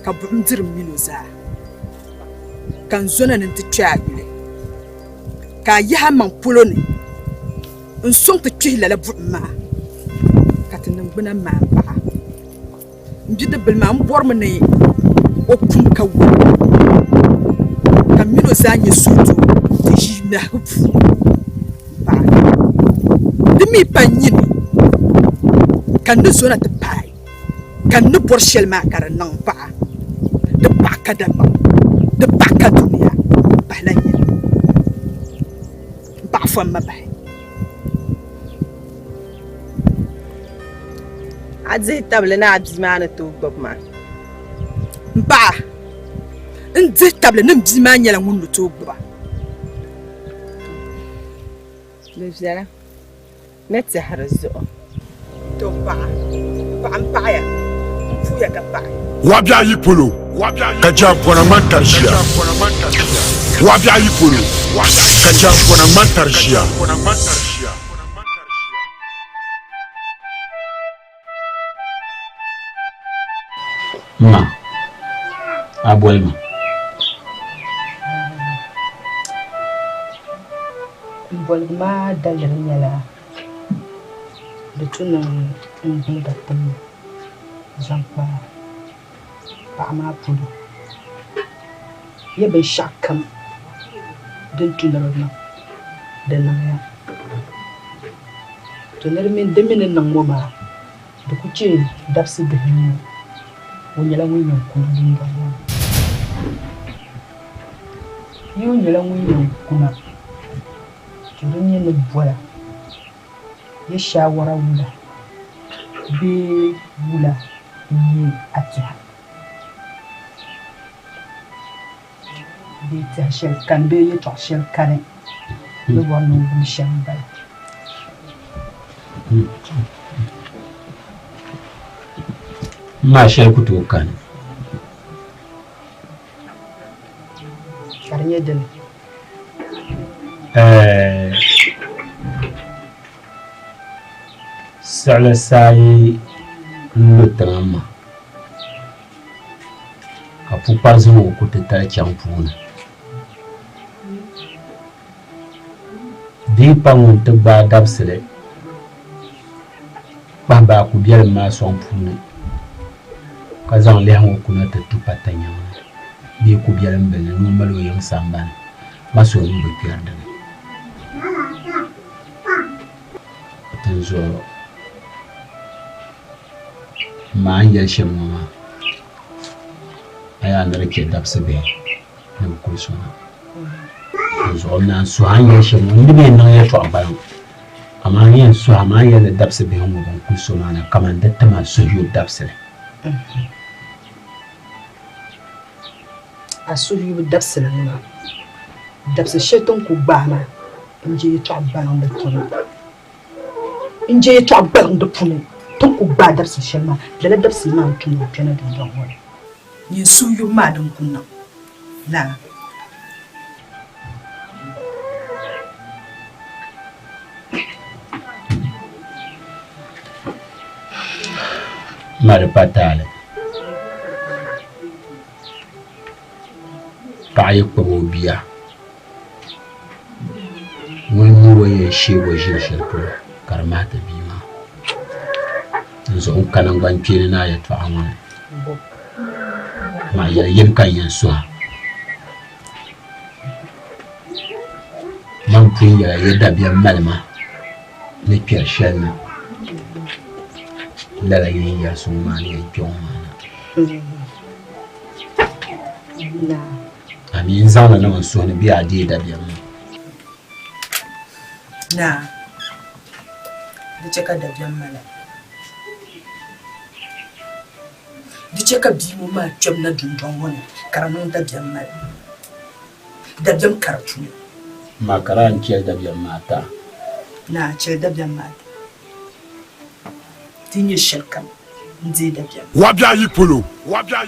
ka buɣim diri m min o zaa. Ka n zona ni n ti kpe a yuli, ka a yihi amaŋ polo ni n-sɔŋ ti kpihi lala buɣim maa, ka ti niŋgbuna maai m-paɣ a. M bidibbil maa, m bɔrimi ni o kum ka wum, ka m min o zaa nya suhudoo ti ʒi nahigu puuni m-paɣ a. Di mi pa nyini ka n ni zona ti paai. Ka n ni bɔri shɛli maa ka di niŋ m paɣa, di paɣi ka Dagbaŋ, di paɣi ka dunia pahila nyini. M paɣa fom ma bahi. A dihi tabili ni a bia maa ni tooi gbubi ma? M paɣa, n dihi tabili ni m bia maa nyɛla ŋun ni tooi gbuba. Di viɛla. Ni tɛhi di zuɣu. To m paɣa, m paɣa m paɣiya, m puuya ka paɣi. Wabiɛɣu yi polo ka jɛrimpɔna ŋmani tari ʒiya. Wabiɛɣu yi polo ka jɛrimpɔna ŋmani tari ʒiya. Ma, a boli ma. M boligu maa daliri nyɛla di tu ni n guligi tim zaŋ kpa paɣa maa polo. Nyɛ binshɛɣu kam din tu ni di niŋ, di niŋya. To ni di mi ni niŋ ŋɔ maa, di ku chɛ dabisi bihi n-nyɛ o nyɛla ŋun yɛn kuni dundɔŋ ŋɔ ni. Yi o nyɛla ŋun yɛn kuna, to di nyɛ ni bɔla yi shaawara wula bee wula n-nyɛ a tɛha bee tɛha shɛli kani bee yɛtɔɣ shɛli kani ni bɔri ni o wum shɛm m-bala. M maa shɛli ku tooi kani. Ka di nyɛ dini? Ɛɛh siɣili saa yi lu tiŋa ma ka pukpari zaŋ o ku titali chaŋ puuni. Di yi pa ŋun ti gbaai dabisili kpahi bahi kubiɛlim maa sɔŋ puuni ka zaŋ lɛhi ŋɔ kuna ti tu pata nyaŋ ni bee kubiɛlim bili ni ni o mali o yiŋ sambani ma so nuu bi kpɛri di ni. Dinzuɣu m ma a ni yɛli shɛm ŋɔ maa, a yaa ni di chɛ dabisi bihi ni bɛ kuli so na. Dinzuɣu n naan suhi a ni yɛli shɛm ŋɔ, n di bi yɛn niŋ yɛltɔɣa gbaliŋ, amaa n yɛn suhi a mi a ni yɛli ni dabisi bihi ŋɔ bɛn kuli so maa na kaman di ti ma suhuyubu dabisili. A suhuyubu dabisili ŋɔ maa, dabisi shɛli ti ni ku gbaai maa n-je yɛtɔɣ gbaliŋ di puuni. N-je yɛtɔɣ gbaliŋ di puuni ti ni ku gbaai dabisili shɛli maa, lala dabisili maa n-tu ni o kpɛna dundɔŋ ŋɔ ni. Nyin suhuyubu maa din ku niŋ lala. Ma di pa taali. Paɣa yi kpabi o bia, ŋuni n-mi o ni yɛn sheegi o ʒili shɛli polo ka di mahi ti bia maa. Dinzuɣu n ka naŋgbankpeeni ni a yɛtɔɣa ŋɔ ni. Amaa yɛli yini ka n yɛn suhi a. Man pun yɛla ya dabiɛm mali ma ni kpɛri shɛli ni lala yɛn yɛli suŋ maa ni yɛn kpe ŋɔ maa na. A mi n zaŋ li niŋ n suhu ni bee a deei dabiɛm maa? Naa, di chɛ ka dabiɛm mali a. Di chɛ ka bia ŋɔ maa kpɛm na dundɔŋ ŋɔ ni ka di niŋ dabiɛm mali. Dabiɛm ka di puuni. Ma ka daa n-chɛli dabiɛm maa tahi. Naa, chɛli dabiɛm maa tahi. Ti nyɛ shɛlikam n-deei dabiɛm. Wabiɛɣu yi polo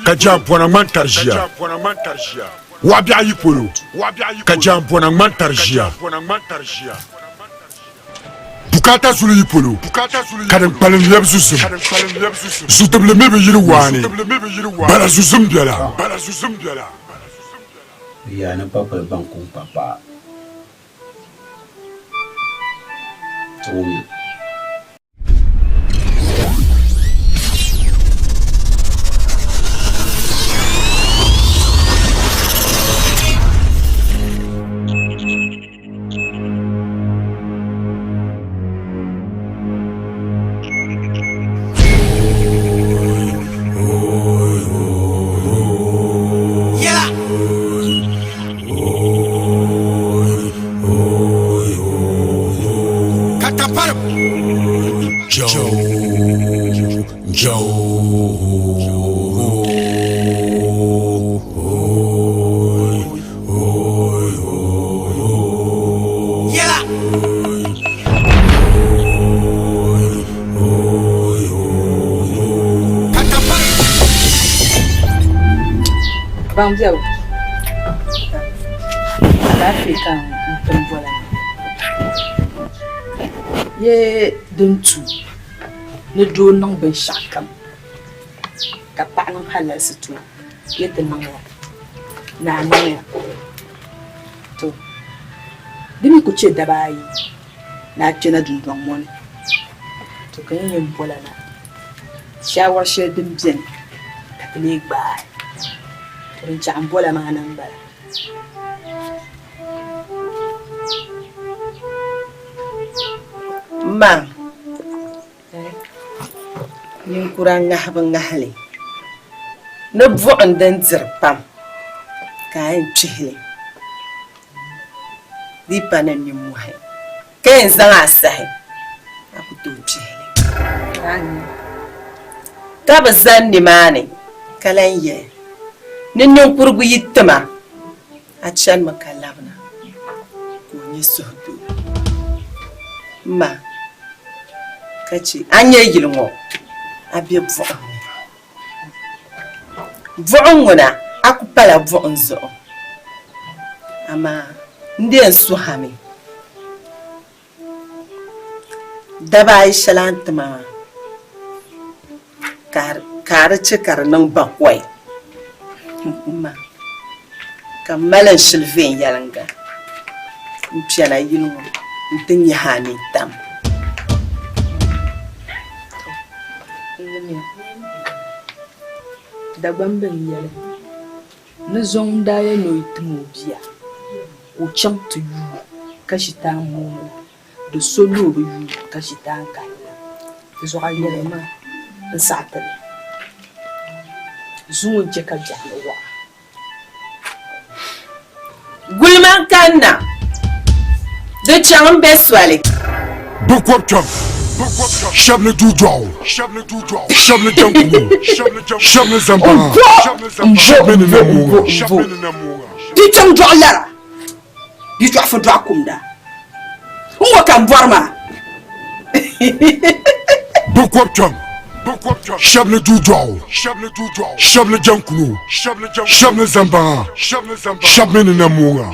ka jaampɔna ŋmani tari ʒiya. Wabiɛɣu yi polo ka jaampɔna ŋmani tari ʒiya. Bukaata zuli yi polo ka din kpalim lɛbi zuzim. Zudibili mi bi yiri waani, bala zuzim bɛla. Yaa ni kpakpali baŋ ku n-kpa paɣa. Ti wumya. Baŋ biɛbu alaafee ka n tim bɔla Yee din tu ni doo niŋ binshɛɣu kam ka paɣa niŋ halalisi ti o yi ti niŋya ni a niŋya. To, di mi ku chɛ daba ayi ni a kpɛna dundɔŋ ŋɔ ni. To, ka n yɛn bol a na shaawari shɛli din beni ka ti lee gbaai. To, din chaɣ m bol a maa na m-bala. M ma, ninkura ŋahibu ŋahili ni buɣim din diri pam ka a yɛn kpihi li di yi pa ni nimmɔhi ka yɛn zaŋ a sahi a ku tooi kpihi li. Ka bɛ zani nimaani ka lan yɛli ni ninkurigu yi tima A chanimi ka labina ka o nya suhudoo. M ma, ka chɛ a nya yili ŋɔ, a be buɣim ni. Buɣim ŋuna, a ku pala buɣim zuɣu, amaa n di yɛn suhi a mi. Daba ayi shɛli a ni ti ma maa, ka a di chɛ ka di niŋ bakɔi m-ma, ka m mali n shili viɛnyɛliŋga m-piɛla yili ŋɔ nti nyahi a nintam. Dagbamba n-yɛli ni zɔŋ n-daa yɛn ni o yi tim o bia ka o chaŋ ti yuui ka shitaan mooni la, di so ni o bi yuui ka shitaan kani la. Di zuɣu a yɛli ma n-saɣi ti li. Zuŋɔ n-chɛ ka biɛɣu ni wɔɣa. Gulima n-kanna, di chaŋ m-be soli. Bɛ kɔbu kpɛm, shɛba ni duu dɔɣu, shɛba ni jaŋkuno, shɛba ni zambaŋa, shɛba mi ni namuuŋa. Di chaŋ dɔɣu lara, di dɔɣu fo dɔɣu kumda. N ŋɔ ka m bɔri maa. Bɛ kɔbu kpɛm, shɛba ni duu dɔɣu, shɛba ni jaŋkuno, shɛba ni zambaŋa, shɛba mi ni namuuŋa.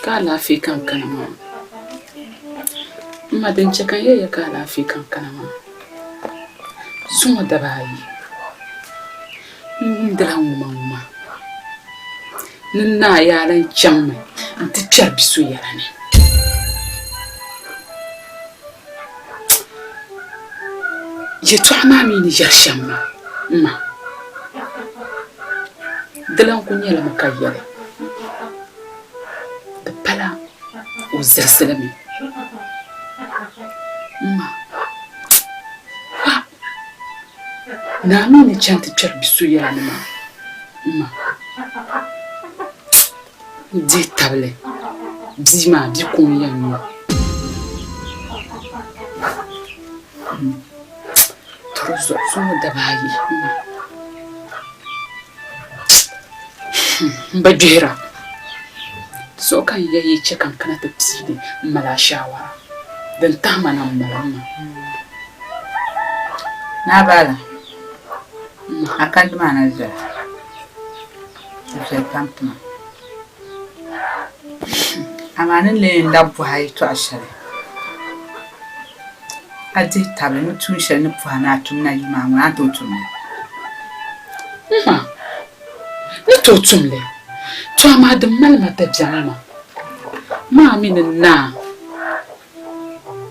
Ka alaafee ka n kana maa. M ma din chɛ ka n yɛliya ka alaafee ka n kana maa, zuŋɔ daba ayi n wumdila ŋumaŋuma ni naa yaa lan chaŋmi nti kpɛri bi so yɛla ni. Yɛtɔɣa maa mi ni yɛri shɛm maa, m ma, di lan kul nyɛla mi ka yɛli, di pala o zilisi li mi. M ma, wa! Naa mi ni chaŋ ti kpɛri bi so yɛla ni maa, m ma, n dihi tabili bia maa bi kuŋ yɛn nyɛ o. Tɔri zuɣu zuŋɔ daba ayi m ma. M bi gbihira. Di zuɣu ka n ya yi chɛ ka n kana ti piigi m-mali a shaawara. Din tahi ma na m-mali m ma. Naa Bala, a kandi maa na viɛla. Di viɛli pam ti ma. Amaa ni lee n labi bɔhi a yɛtɔɣ shɛli, a dihi tabili ni tuun shɛli ni puhi a ni a tum nayili maa ŋuna, a ni tooi tum li? M ma, ni tooi tum li. To amaa din mali ma dabiɛm maa, maa mi ni naa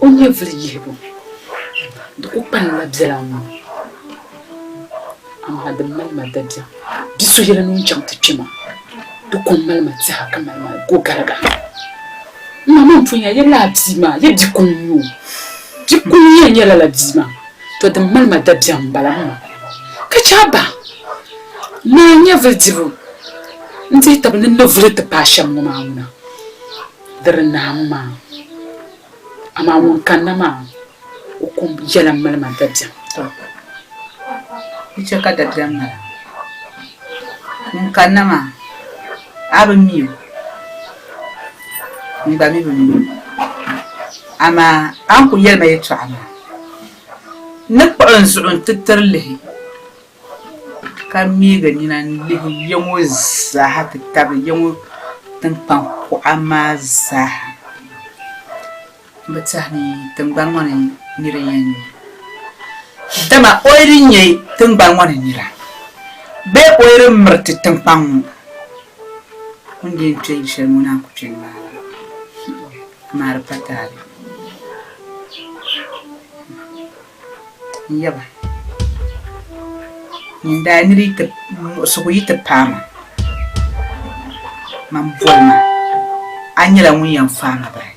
o nyɛvili yihibu di ku kpalimla biɛla ŋ-ŋɔ. Amaa din mali ma dabiɛm, bi so yɛli ni o ni chaŋ ti kpe ma, di ko m-mali ma tɛha ka mali ma gɔgaliga. M ma, man pun ya ya lala bia maa, ya bi kuŋ n-nyɛ o. Bi kuŋ n-yɛn nyɛ lala bia maa. To din mali ma dabiɛm m-bala m ma, ka chɛ a ba naa nyɛvili dibu n-dihi tab ni n ni vuli ti paai shɛm ŋɔ maa ŋuna. Di di naami maa, amaa ŋun kanna maa o ko yɛla m-mali ma dabiɛm. Tɔ! Di chɛ ka dabiɛm mali a. Ŋun kanna maa, a bi mi o, n gba mi bi mi o. Amaa a ni kul yɛli ma yɛtɔɣa maa, n ni kpuɣi n zuɣu nti tiri lihi. Ka miigi nina n-lihi ya ŋɔ zaaha ti tabili ya ŋɔ tiŋkpaŋ kuɣa maa zaaha. M bi tɛhi ni tiŋgbani ŋɔ ni nira yɛn nyɛ o, dama o yi di nyɛ tiŋgbani ŋɔ ni nira bee o yi di miri ti tiŋkpaŋ ŋɔ, o ni yɛn kpe yili shɛli ŋɔ naan ku kpe nimaani, amaa di pa taali. N yaba, nyin daa niri yi ti muɣisigu yi ti paai ma, man boli ma, a nyɛla ŋun yɛn faai ma bahi.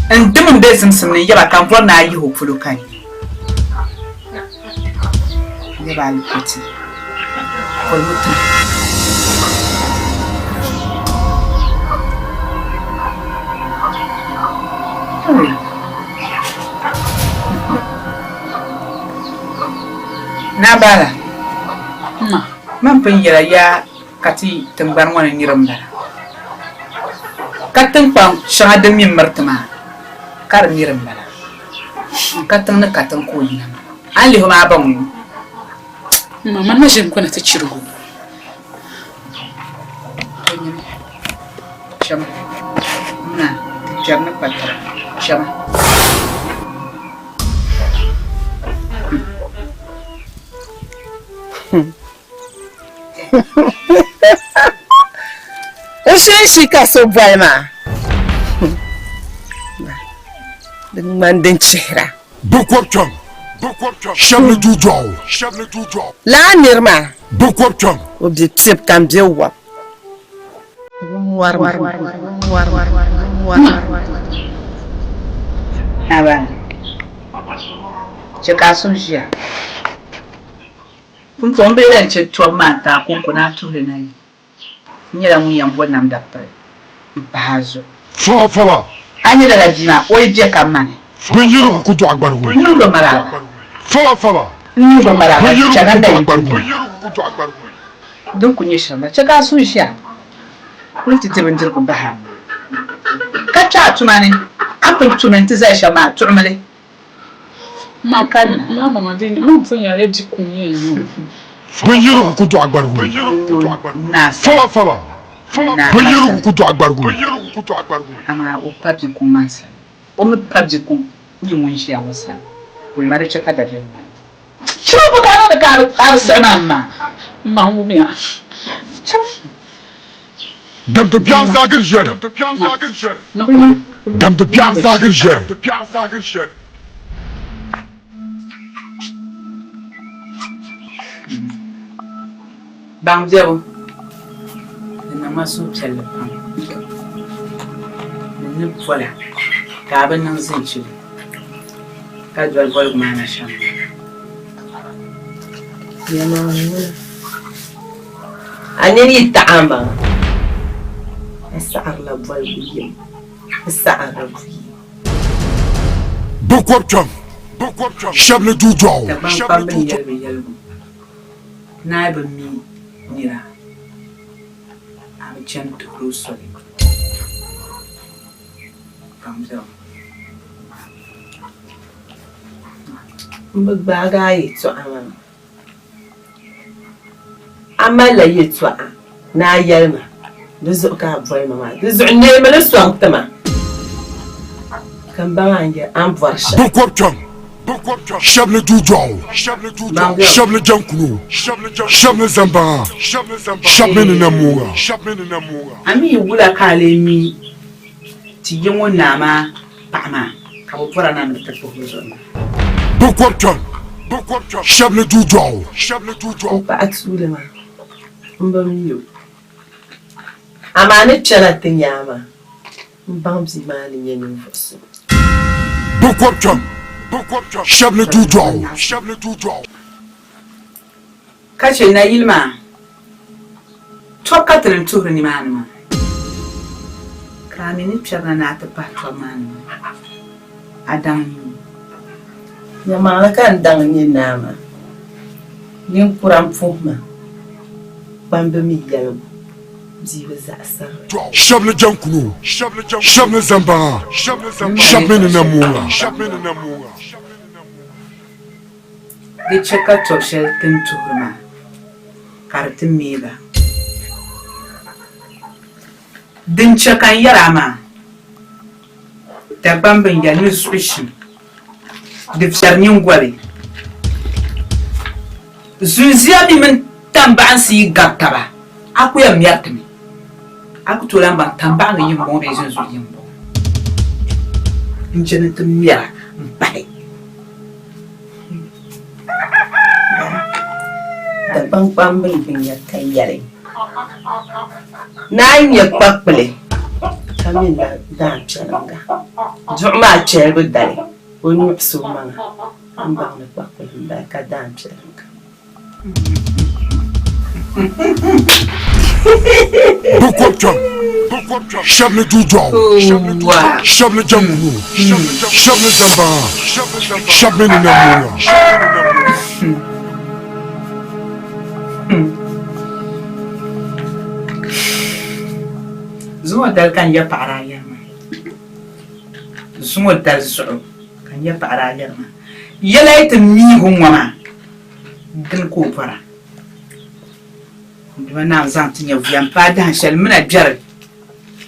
N dim m-be zimsim ni n yaba ka m bɔri ni a yihi o polo ka n nya o. N yaba a likoti, bolimi ti ma. Naa Bala, man pun yɛla ya ka ti tiŋgbani ŋɔ ni niriba m-bala, ka tiŋkpaŋ shɛŋa din mi miri ti maa ka di niriba m-bala, ka tiŋ ni katiŋ ka o yina maa. A ni lihi o maa baŋ o? Ma, man na ʒini n-kɔna ti chirigu. To nyini, chama muna ti kpɛri ni kpatara, chama. N shee ka so boli maa di ŋmani din chihira. Bɛ kɔbu kpɛm shɛba ni duu dɔɣu. Lala niri maa. Bɛ kɔbu kpɛm. O be piɛbu ka m be wɔbu. Chɛ ka a suhu ʒiya. Pumpɔŋ bee lan chɛ tɔbu maa n-ti a kɔŋko ni a tuhili na yi nyɛla ŋun yɛn bo namda piri m-pahi a zuɣu. Faba faba. A ni lala bia maa, o yi be ka mani. Binyirigu ku dɔɣi gbarigu. N nuu bi mali a la. Faba faba. N nuu bi mali a la, Binyirigu chɛ ku ka dɔɣi yi gbarigu. Din ku nyɛ shɛm la, chɛ ka a suhu ʒiya kuli ti di bindirigu bahi a maŋa, ka kpe a tuma ni. A ni pun tumi nti zali shɛm maa, tuɣimi li. Ma ma di ma pun yɛli di kum yɛn nyɛ o. Binyirigu ku dɔɣi gbarigu. Faba faba. Binyirigu ku dɔɣi gbarigu. Amaa o pa bikuŋ maa sani. O mi pa bikuŋ nyɛ ŋun ʒiya ŋɔ sani. Wulima di chɛ ka dabiɛm mali. Chaŋ bɔ ka a niŋdi ka a bi siɣi ma m ma? M ma ŋumiya. Chaŋ. Damdi biɛɣu zaagiri ʒiɛri. Damdi biɛɣu zaagiri ʒiɛri. Baŋ biɛbu di niŋ ma suhupiɛlli pam ni ni bola ka a bi niŋ zinchili ka doli boligu maa na shɛm maa. A nini yi taɣi a maŋa, a saɣirila boligu yim, a saɣirila buyi. Bɛ kɔbu kpɛm shɛba ni duu dɔɣu. Dagbaŋ kpamba ni yɛli bɛ yɛligu, Naa bi mi nira. bi chani tuhiri o soli. Ka m bɛ o. M bi gbaagi a yɛtɔɣa maa. A malila yɛtɔɣa ni a yɛli ma, di zuɣu ka a boli ma maa. Di zuɣu neemi li sɔŋ ti ma, ka m baŋ a ni bɔri shɛm. Bɛ kɔbu kpɛm, shɛba ni duudɔɣu, shɛba ni jaŋkuno, shɛba ni zambaŋa, shɛba mi ni nammooŋa. A mi wula ka a lee mi ti yi ŋɔ naa maa paɣa maa ka bɛ bɔra na ni bɛ ti kpuhi bɛ zuɣu maa? Bɛ kɔbu kpɛm, shɛba ni duudɔɣu. O paɣa tuuli maa, m bi mi o. Amaa ni kpɛna ti nya a maa, m baŋ bia maa ni nyɛ ninvuɣ so. Bɛ kɔbu kpɛm, shɛba ni duudɔɣu. Ka chɛ nayili maa tɔbu ka ti ni tuhiri nimaani maa, ka a mi ni kpɛrina ni a ti pahi tɔbu maa ni maa, a daŋ n-nyɛ o. Yɛlimaŋli ka n daŋ n-nyɛ naa maa. Ninkura m-puhi ma, kpambi mi yɛligu bia bi zaɣisiri li. Shɛba ni jaŋkuno, shɛba ni zambaŋa, shɛba mi ni nammooŋa. Di chɛ ka tɔb shɛli ti ni tuhiri maa ka di ti meei ba. Din chɛ ka n yɛr a maa, Dagbamba n-yɛli ni zuɣu shim di viɛri nyiŋgoli. Zunzia mi mini tambaɣinsi yi gabi taba, a ku yɛn mɛri ti mi. A ku tooi lan baŋ tambaɣiŋga yi m-bɔŋɔ bee zunzuɣu yi m-bɔŋɔ. N je ni ti mɛra m-pahi. Dagbaŋ kpamba n-gbinya ka yɛli, Naa n-nyɛ kpakpili ka mi na daan piɛliŋga. Duɣu maa kpɛlibu dali, o nyuɣisi o maŋa m-baŋ ni kpakpili m-bala ka daan piɛliŋga. Bɛ kɔbu kpɛm, shɛba ni duudɔɣu, shɛba ni jaŋkuno, shɛba ni zambaŋa, shɛba mi ni nammooŋa. Zuŋɔ dali ka n ya paɣiri a yɛri maa. Zuŋɔ dali zuɣu ka n ya paɣiri a yɛri maa. Yɛla yi ti miigi ŋɔ maa. Dini ka o bɔra? N Duuma Naawuni zaŋ ti nyɛvuya m-paai dahin shɛli m mina gbɛri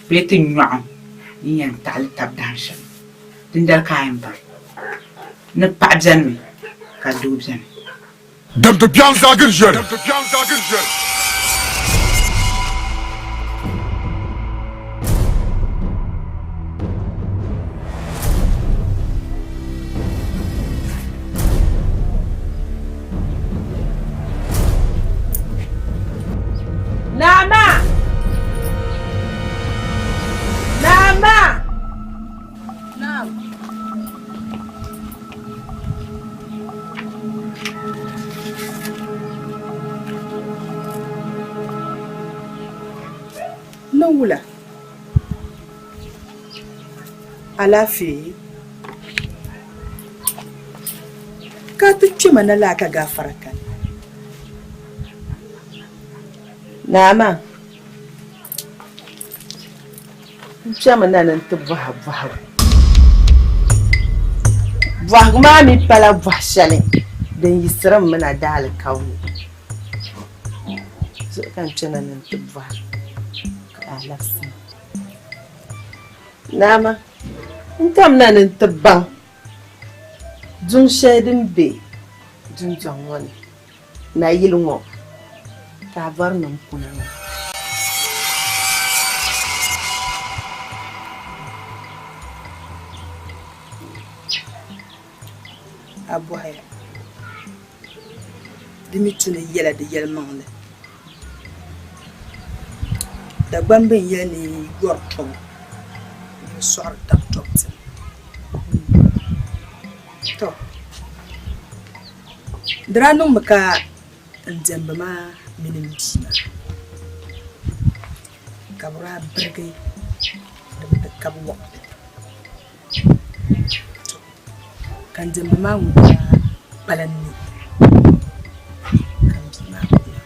bee ti nyɔɣu ni yɛn taɣili tab dahin shɛli. Dindali ka a yɛn baŋ ni paɣa benimi ka doo beni. Damdi biɛɣu n-zaagiri ʒiɛri. Naa maa! Naa maa! Naam. Ni wula? Alaafee? Ka a ti kpe ma na laa ka gaafara kani? Naa maa, n kpɛmi na ni n ti bɔhi bɔhigu. Bɔhigu maa mi pala bɔhi shɛli din yiɣisirim mi na daalikauli zuɣu ka n kpɛna ni n ti bɔhi ka a labisi ma. Naa maa, n kamina ni n ti baŋ duŋ shɛli din be dundɔŋ ŋɔ ni, nayili ŋɔ, ka a bɔri ni n kuna maa. A bɔhiya, Di mi tu ni yɛla di yɛlimaŋli. Dagbamba n-yɛli ni yɔri tɔbu ni bɛ sɔɣiri taba tɔbu tim. Tɔ! Di daa niŋmi ka n diɛmbu maa mini m bia maa ka bɛ daa birigi ni bɛ ti kabi waɣibu. Tɔ! Ka n diɛmbu maa ŋun daa kpalim ni ka m bia maa kuna.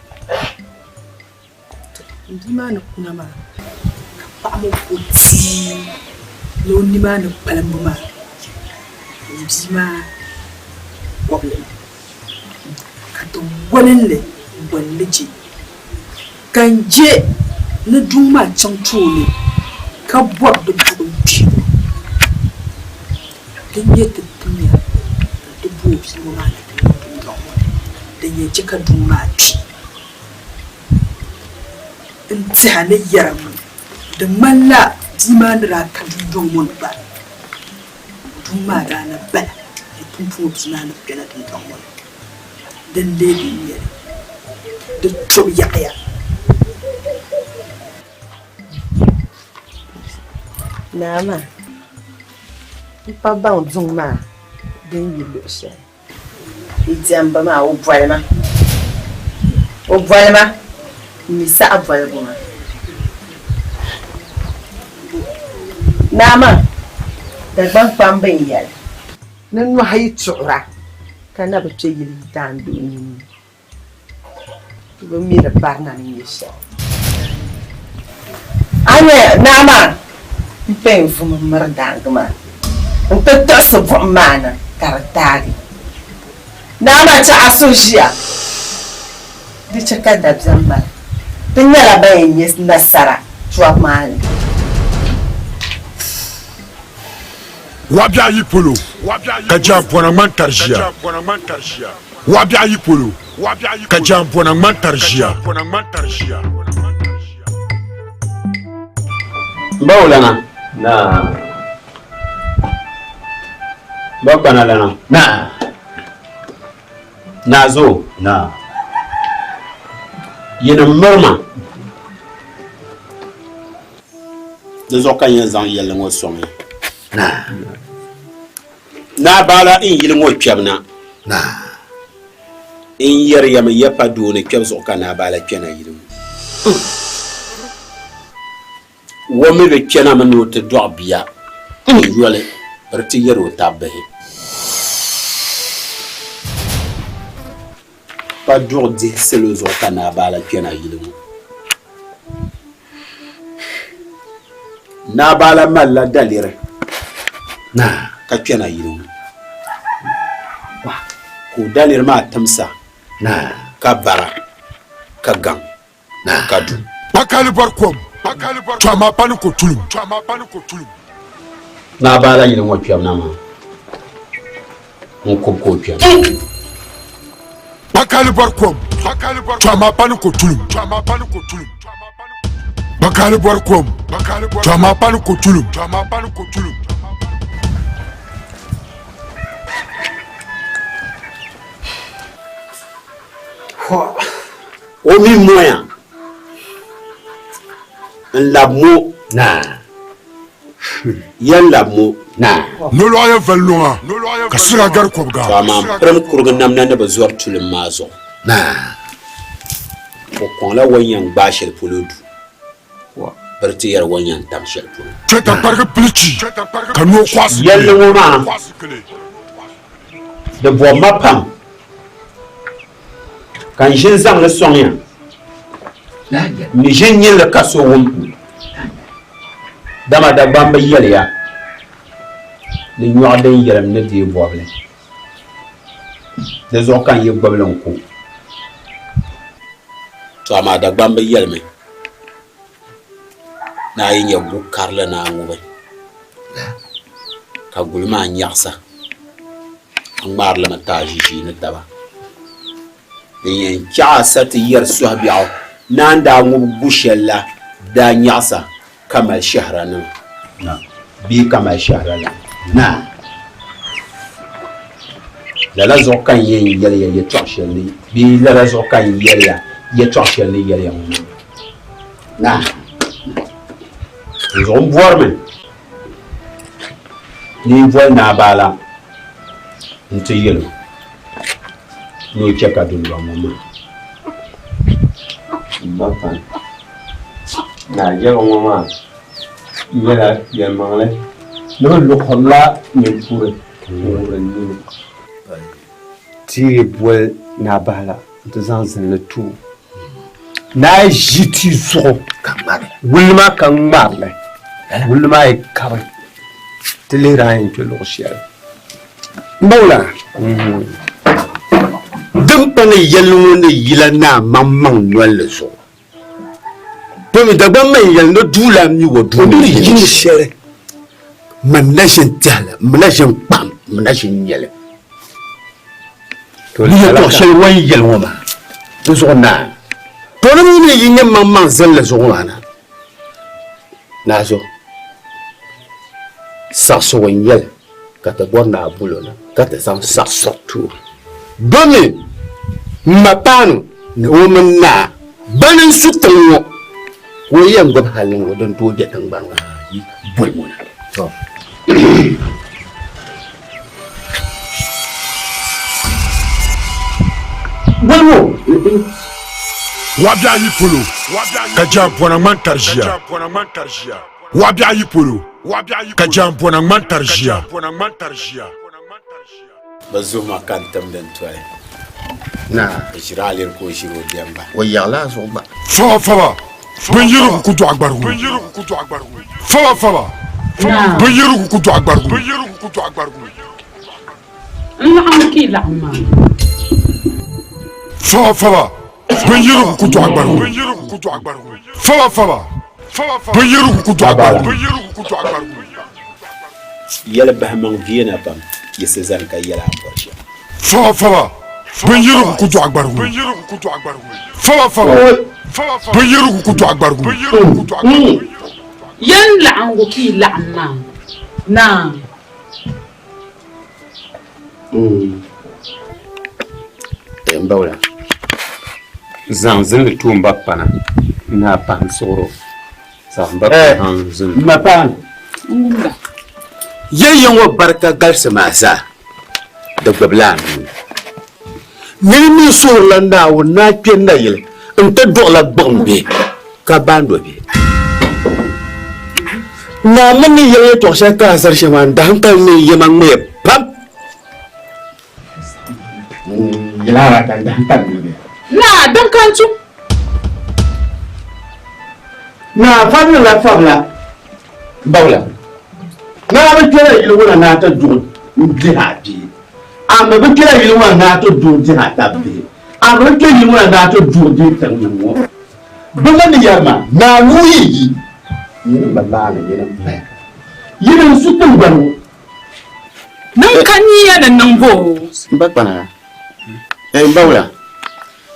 Tɔ! N bia maa ni kuna maa ka paɣa ŋɔ o tia ni o nimaani kpalimbu maa n bia maa kɔbili ni ka ti golinli n-goli li je ka n je ni duŋ maa chaŋ tooni ka bɔri di buɣim kpibu din nyɛ ti timya ka ti bo o bia ŋɔ maa na ti niŋ dundɔŋ ŋɔ ni din yɛn che ka duŋ maa kpi. N tɛha ni yɛra ŋɔ di ŋmanila bia maa ni daa ka dundɔŋ ŋɔ ni gba duŋ maa daa na bala ni pumpɔŋɔ bia maa ni kpɛla dundɔŋ ŋɔ ni. Din lee bi nyɛ li, di tɔbu yaɣiya. Naa maa, m pa baŋ duŋ maa din yi luɣ shɛli. N diɛmbu maa, o boli ma. O boli ma, m mi saɣi boligu maa. Naa maa, Dagbaŋ kpamba n-yɛli ni nɔhi yi tuɣira ka na bi kpe yili daandoo nini, ti bi mi di barina ni nyɛ shɛli. A nya naa maa m-pɛn vumi m-miri daangi maa nti tiɣisi buɣim maa na ka di taagi. Naa maa chɛ a so ʒiya, di chɛ ka dabiɛm mali. Ti nyɛla ban yɛn nya nasara tɔbu maa ni. Wabiɛɣu yi polo ka jaampɔna ŋmani tari ʒiya. Wabiɛɣu yi polo ka jaampɔna ŋmani tari ʒiya. M ba Olana. Naa. M ba Kpanalana. Naa. Naa Zo. Naa. Yinim miri ma. Di zuɣu ka n yɛn zaŋ yɛlli ŋɔ sɔŋ ya. Naa Baala n yili ŋɔ kpɛbu na. N yɛri ya mi ya pa dooni kpɛbu zuɣu ka Naa Baala kpɛna yili ŋɔ. O mi bi kpɛna mi ni o ti dɔɣi bia n-yoli bɛ di ti yɛri o tab bihi. Pa duɣu dihi salo zuɣu ka Naa Baala kpɛna yili ŋɔ. Naa Baala malila daliri ka kpɛna yili ŋɔ ka o daliri maa timsa ka bara ka gaŋ ka du. Kpakali bɔri kom, to amaa pa ni ko tulim. Naa Baala yili ŋɔ kpɛbu na maa n-kub ka o kpɛna. Kpakali bɔri kom, to amaa pa ni ko tulim. Kpakali bɔri kom, to amaa pa ni ko tulim. O mi moya n-labi mo naa. Yɛn labi mo naa. Nolɔɣu yɛn vali luŋa ka siɣa gari kɔbiga. To amaa m-pirim kurigi namda ni bi zɔri tulim maa zuɣu. O kɔŋla o ni yɛn gbaai shɛli polo du biri ti yɛri o ni yɛn tam shɛli polo. Kpɛ tankparigi pilichi ka noo kɔɣisi Yɛlli gili. ŋɔ maa di bɔbi ma pam ka n ʒi n-zaŋ li sɔŋ ya. M mi ʒi n-nyin li ka so wum, dama Dagbamba yɛliya ni nyɔɣu din yɛlim ni deei bɔbili. Di zuɣu ka n yi gbubi li n-ku. To amaa Dagbamba yɛlimi ni a yi nya gu karili ni a ŋubi ka guli maa nyaɣisa a ŋmaari li mi ti a ʒiʒiini taba. Din yɛn chaɣ a sa ti yɛri sɔhibiɛɣu ni a ni daa ŋubi gu shɛli la daa nyaɣisa ka mali shɛhiranima bee ka mali shɛhira la na. Lala zuɣu ka n yɛn yɛli ya yɛtɔɣ shɛli ni bee lala zuɣu ka n yɛli ya yɛtɔɣ shɛli ni yɛli ya ŋɔ maa na. N zuɣu m bɔrimi ni n boli Naa Baala nti yɛl o ni o chɛ ka dundɔŋ ŋɔ maa. M ba Kpani, Naa Jɛba ŋɔ maa nyɛla yɛlimaŋli ni bɛ luɣirila ninkuri n-wuhiri nini. Ti yi boli Naa Bahala nti zaŋ zinli ti o. Ni a yi ʒi tia zuɣu wulli maa ka ŋmari li, wulli maa yi kabi ti lihiri a ni yɛn kpe luɣ shɛli. M ba wula, din pa ni yɛlli ŋɔ ni yila naa maŋmaŋ nol li zuɣu. Domi Dagbaŋ man yɛli ni duu lan mi o duu ni yini shɛli. Man na ʒin tɛhili, m mi na ʒin kpahim, m mi na ʒin nyɛli. Ni yɛtɔɣ shɛli o ni yɛli ŋɔ maa, di zuɣu naai. To di mi ni yi nyɛ maŋmaŋ zilinli zuɣu maa na, Naazo, saɣisigu n-nyɛ li ka ti bɔri ni a bol o na ka ti zaŋ saɣisigu ti o. Domi m ma paanu ni o mini naa bani n-su tiŋ ŋɔ, ka o yɛn gbibi hal ni ŋɔ din tooi be tiŋgbani ŋɔ ni boli ŋɔ na. Wabiɛɣu yi polo ka jaampɔna ŋmani tari ʒiya. Wabiɛɣu yi polo ka jaampɔna ŋmani tari ʒiya. Bɛ zuhi ma ka n timdi n toli. Bɛ ʒiri a liri ka o ʒiri o biɛmba. O yaɣila a zuɣu gba. Faba faba binyirigu ku dɔɣi gbarigu. Faba faba binyirigu ku dɔɣi gbarigu. N laɣim ka yi laɣim maa. Faba faba binyirigu ku dɔɣi gbarigu. Faba faba binyirigu ku dɔɣi gbarigu. Yɛli bahi maŋ viɛna pam yiɣisi zani ka yɛli a ni bɔri shɛm. Faba faba binyirigu ku dɔɣi gbarigu. Faba faba binyirigu ku dɔɣi gbarigu. Yɛn laɣingu ka yi laɣim maa naa. N bawla zaŋ zinli tu m ba kpana n naa pahi n suɣuro zaŋ m ba kpana n zinli. M ma paanu yɛliya ŋɔ barika galisi maa zaa di gbubila a nuu ni. Nini mi suhurila Naawuni ni a kpe nayili nti duɣila gbuɣim bihi ka baando bihi. Naa mini ni yɛli yɛtɔɣ shɛli ka a zali shɛm maa, n dahim kali ni yɛma ŋmɛya pam. Naa, din ka n-tum. Naa fabili la fabila bawla. Naa bi kpɛla yili ŋɔ na ni a ti duɣi n-dihi a bia. A mi bi kpɛla yili ŋɔ na ni a ti duɣi dihi a tab bihi. A mi bi kpe yili ŋɔ na ni a ti duɣi dihi tiŋnim ŋɔ. Bɛ mi ni yɛri ma, Naa nuu yi yi, nyini m-bi maani nyini m-paya. Yini n-su tiŋgbani ŋɔ. Niŋ ka nia ni niŋbu o. M ba kpana, eh m ba wula?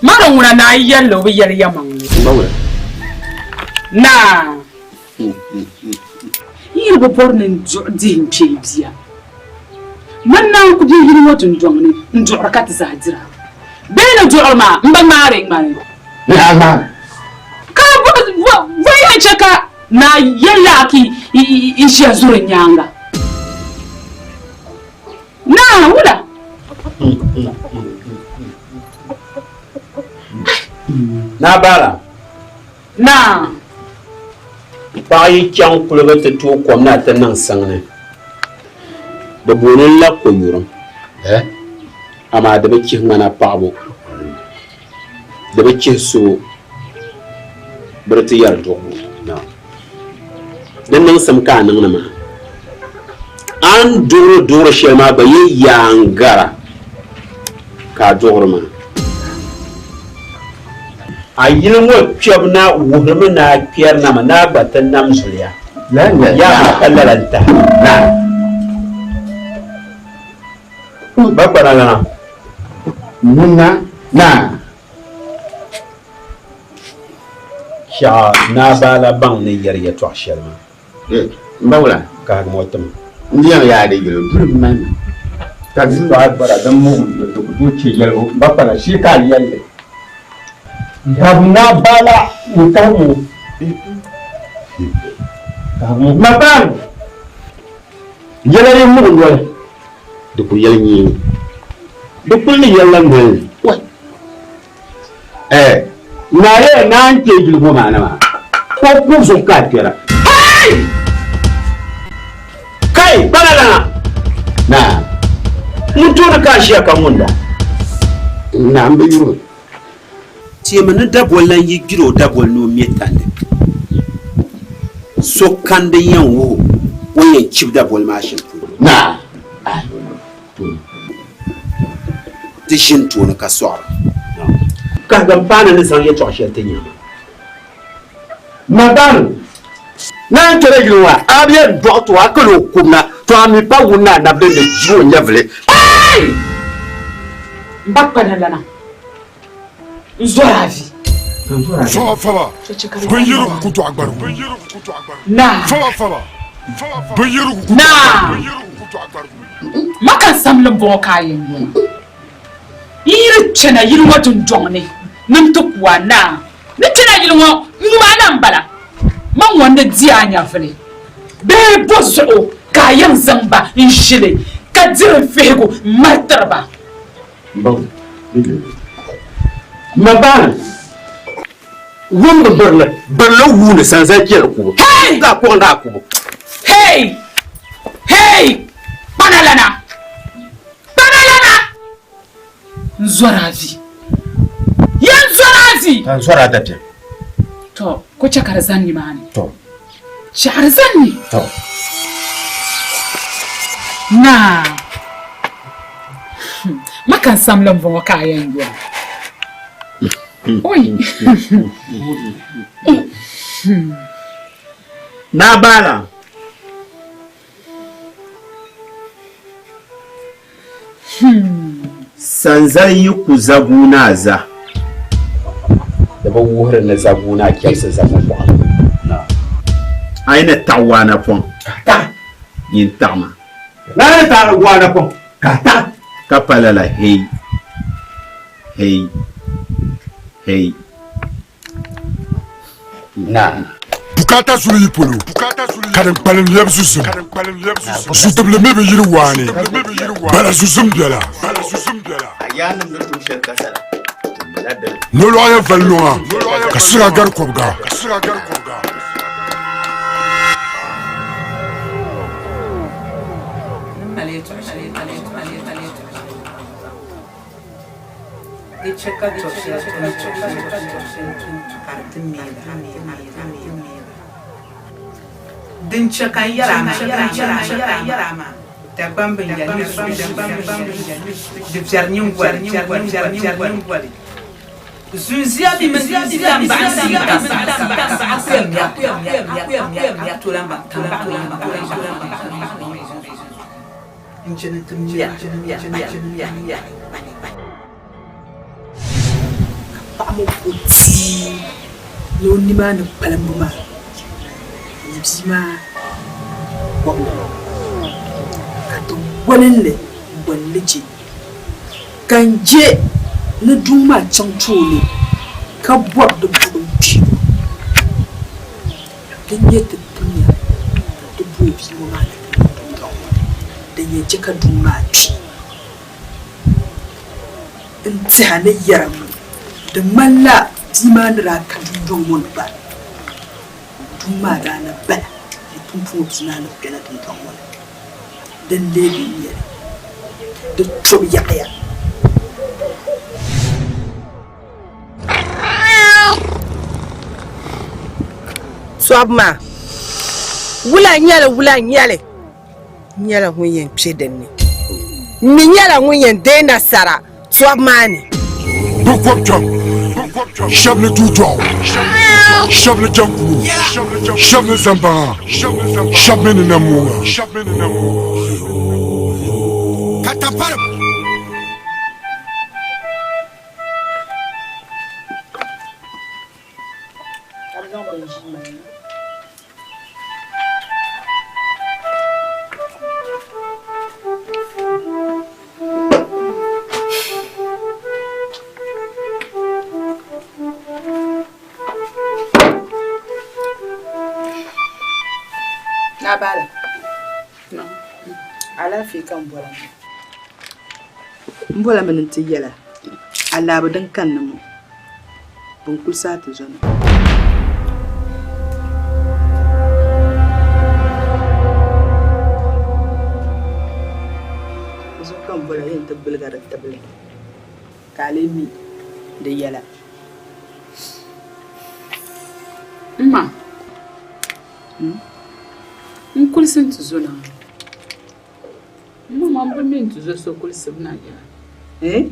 Mara ŋuna naa yi yɛlli o bi yɛli yɛmaŋli. M ba wula? Naa, n yi bi bɔri ni n duɣi dihi n kpee bia, mani naan ku be yili ŋɔ dundɔŋ ni n-duɣiri ka ti zaa dira. Bee ni duɣiri maa m bi ŋmaari ŋmani. Ka bɔ yɛn chɛ ka naa yɛli a ka yi ʒiya zuri n nyaaŋa? Naa, wula? Naa Baala. Naa. Paɣa yi chaŋ kuliga ti tooi kom na ti niŋ siŋ ni, bɛ booni li la koyuriŋ. Amaa di bi chihi ŋmana paɣibu, di bi chihi subu, bɛ di ti yɛri duɣibu. Di niŋsim ka a niŋdi maa. A ni duɣiri duɣiri shɛli maa gba yi yaa n-gara ka a duɣiri maa. A yili ŋɔ kpɛbu na wuhirimi ni a kpɛri na mi ni a gba ti nam zuliya. Yaa maa ka lala n-tahi na. Ba kpana lana. Nuna naa. Shɛɣa Naa Baala baŋ ni yɛri yɛtɔɣ shɛli maa. M ba wula? Kahigimi o tim. N di yɛn yaa di yɛli o duli m mali ma. Ka di tɔɣa gbara din muɣim di ku tooi chɛ yɛligu. M ba kpana shee ka a yɛli li. Gabi Naa Baala n-kahim o. Kahigimi o. M ba paanu yɛla yi muɣi noli. Di ku yɛli nyee. Di kuli ni yɛlila noli ni. Wai! Eh, naa yɛla naa n-kpe yili ŋɔ maa ni maa, ka o kubu zuɣu ka a kpɛra. Kai! Kai! Kpana lana! Naa! Ŋun tooni ka a ʒiya ka ŋunda? Naa m-bi yuri. Teemi ni daboli lan yi gbiri o daboli ni o me tandi, so kani din yɛn wuhi o o ni yɛn chibi daboli maa shɛm polo. Naa, Ti ʒini tooni ka sɔɣira. Kahigi m-paani ni zaŋ yɛtɔɣ shɛli ti nya maa. Ma baŋ, naan kpɛla yili ŋɔ a bi yɛn dɔɣi to a kal o kub na, to a mi pa wun ni a nabili ni ʒi o nyɛvili. Hey! M ba kpana lana, n zɔri a vi. Faba faba, binyirigu ku dɔɣi gbarigu. Naa! Faba faba, binyirigu ku dɔɣi gbarigu. Ma ka n samli m-bɔŋɔ ka a yɛn yɔna. N yi di kpɛna yili ŋɔ dundɔŋ ni ni n ti ku a, naa. Ni kpɛna yili ŋɔ yuma na m-bala. Man ŋɔ n-ni di a nyɛvili bee bɔ zuɣu ka a yɛn zaŋ ba n-ʒili ka diri n fihigu m-mali tiri ba? Ma baani, wumdi birili, birili wuuni sanzali chɛli kubu. Hey! Daa kɔŋ daa kubu. Hey! Hey! Kpana lana! Kpana lana! N zɔri a vi. Yɛn zɔri a vi. Ka n zɔri a dabiɛm. To, ko chɛ ka di zani nimaani. To. Chɛ ka di zani ni. To. Naa, ma ka n samli m-bɔŋɔ ka a yɛn yɔli. Oi! Naa Baalam. Sanzali yi ku zaguunaa za, di bi wuhiri ni zaguunaa chɛbisi zagukuɣa. A yi ni taɣi waa napɔŋ, nyin taɣima. A yi ni taɣi waa napɔŋ, ka a taɣi. Ka pa lala hei, hei, hei. Naa. Bukaata zuli yi polo, ka din kpalim lɛbi zuzim. Zutibili mi bi yiri waani, bala zuzim bɛla. Nolɔɣu yɛn vali nɔŋa, ka siɣa gari kɔbiga. Di chɛ ka tɔb shɛli tum ka di ti neei ba. Din chɛ ka n yɛr a maa, Dagbamb n yɛli ni su di viɛri nyiŋgoli. Zunzia bi mini tambaɣinsi akuyamiya n-chani ti mɛra. Ka paɣa ŋɔ bo tia ni o nimaani kpalimbu maa ni bia maa kɔbu ka di walinli n-walinli je ka n je ni duŋ maa chaŋ tooni ka bɔri di buɣim kpibu din nyɛ ti timya ka ti bo o bia ŋɔ maa ni ti niŋ dundɔŋ ŋɔ ni din yɛn che ka duŋ maa kpi. N tɛha ni yɛra ŋɔ, di ŋmanila bia maa ni daa ka dundɔŋ ŋɔ ni gba, duŋ maa daa na bala ni pumpɔŋɔ bia maa ni kpɛla dundɔŋ ŋɔ ni. Din lee bi nyɛ li, di tɔbu yaɣiya. Tɔbu maa, wula n-nyɛ li, wula n-nyɛ li? N nyɛla ŋun yɛn kpe din ni. M mi nyɛla ŋun yɛn deei nasara tɔbu maa ni. Bɛ kɔb kpɛm, shɛb ni duu dɔɣu, shɛb ni jaŋkuno, shɛb ni zambaŋa, shɛb mi ni nammoŋa. Naa Baala, alaafee ka m bɔra. M bɔla mi ni n ti yɛl a, alaaba din kanna ŋɔ, bɛ ni kuli saai ti zɔna. Di zuɣu ka m bɔla yɛn ti gbiligi di tibili ka a lee mi di yɛla. M ma, n kulisi n ti zo na. M ma, man bi mi n ti zo so kulisibu na yɛla. Eh?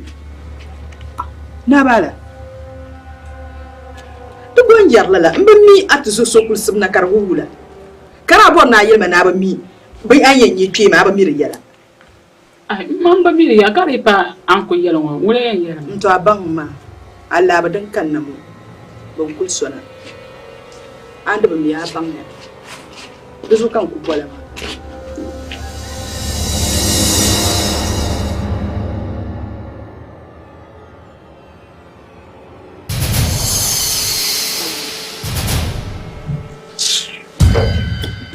Nabaala, ti gba n yɛri lala, m bi mi a ti zo so kulisibu na ka di wuhi wula. Ka daa bɔri ni a yɛli ma ni a bi mi bɛ a ni yɛn nyɛ kpee maa, a bi mi di yɛla. Ai, m ma m bi mi di yɛla ka di yi pa a ni kuli yɛli ŋɔ, ŋuni yɛn yɛli ma? N to a baŋ maa, alaaba din kanna ŋɔ, bɛ ni kuli so na. A ni di bi mi a baŋya. Di zuɣu ka n ku boli a maa.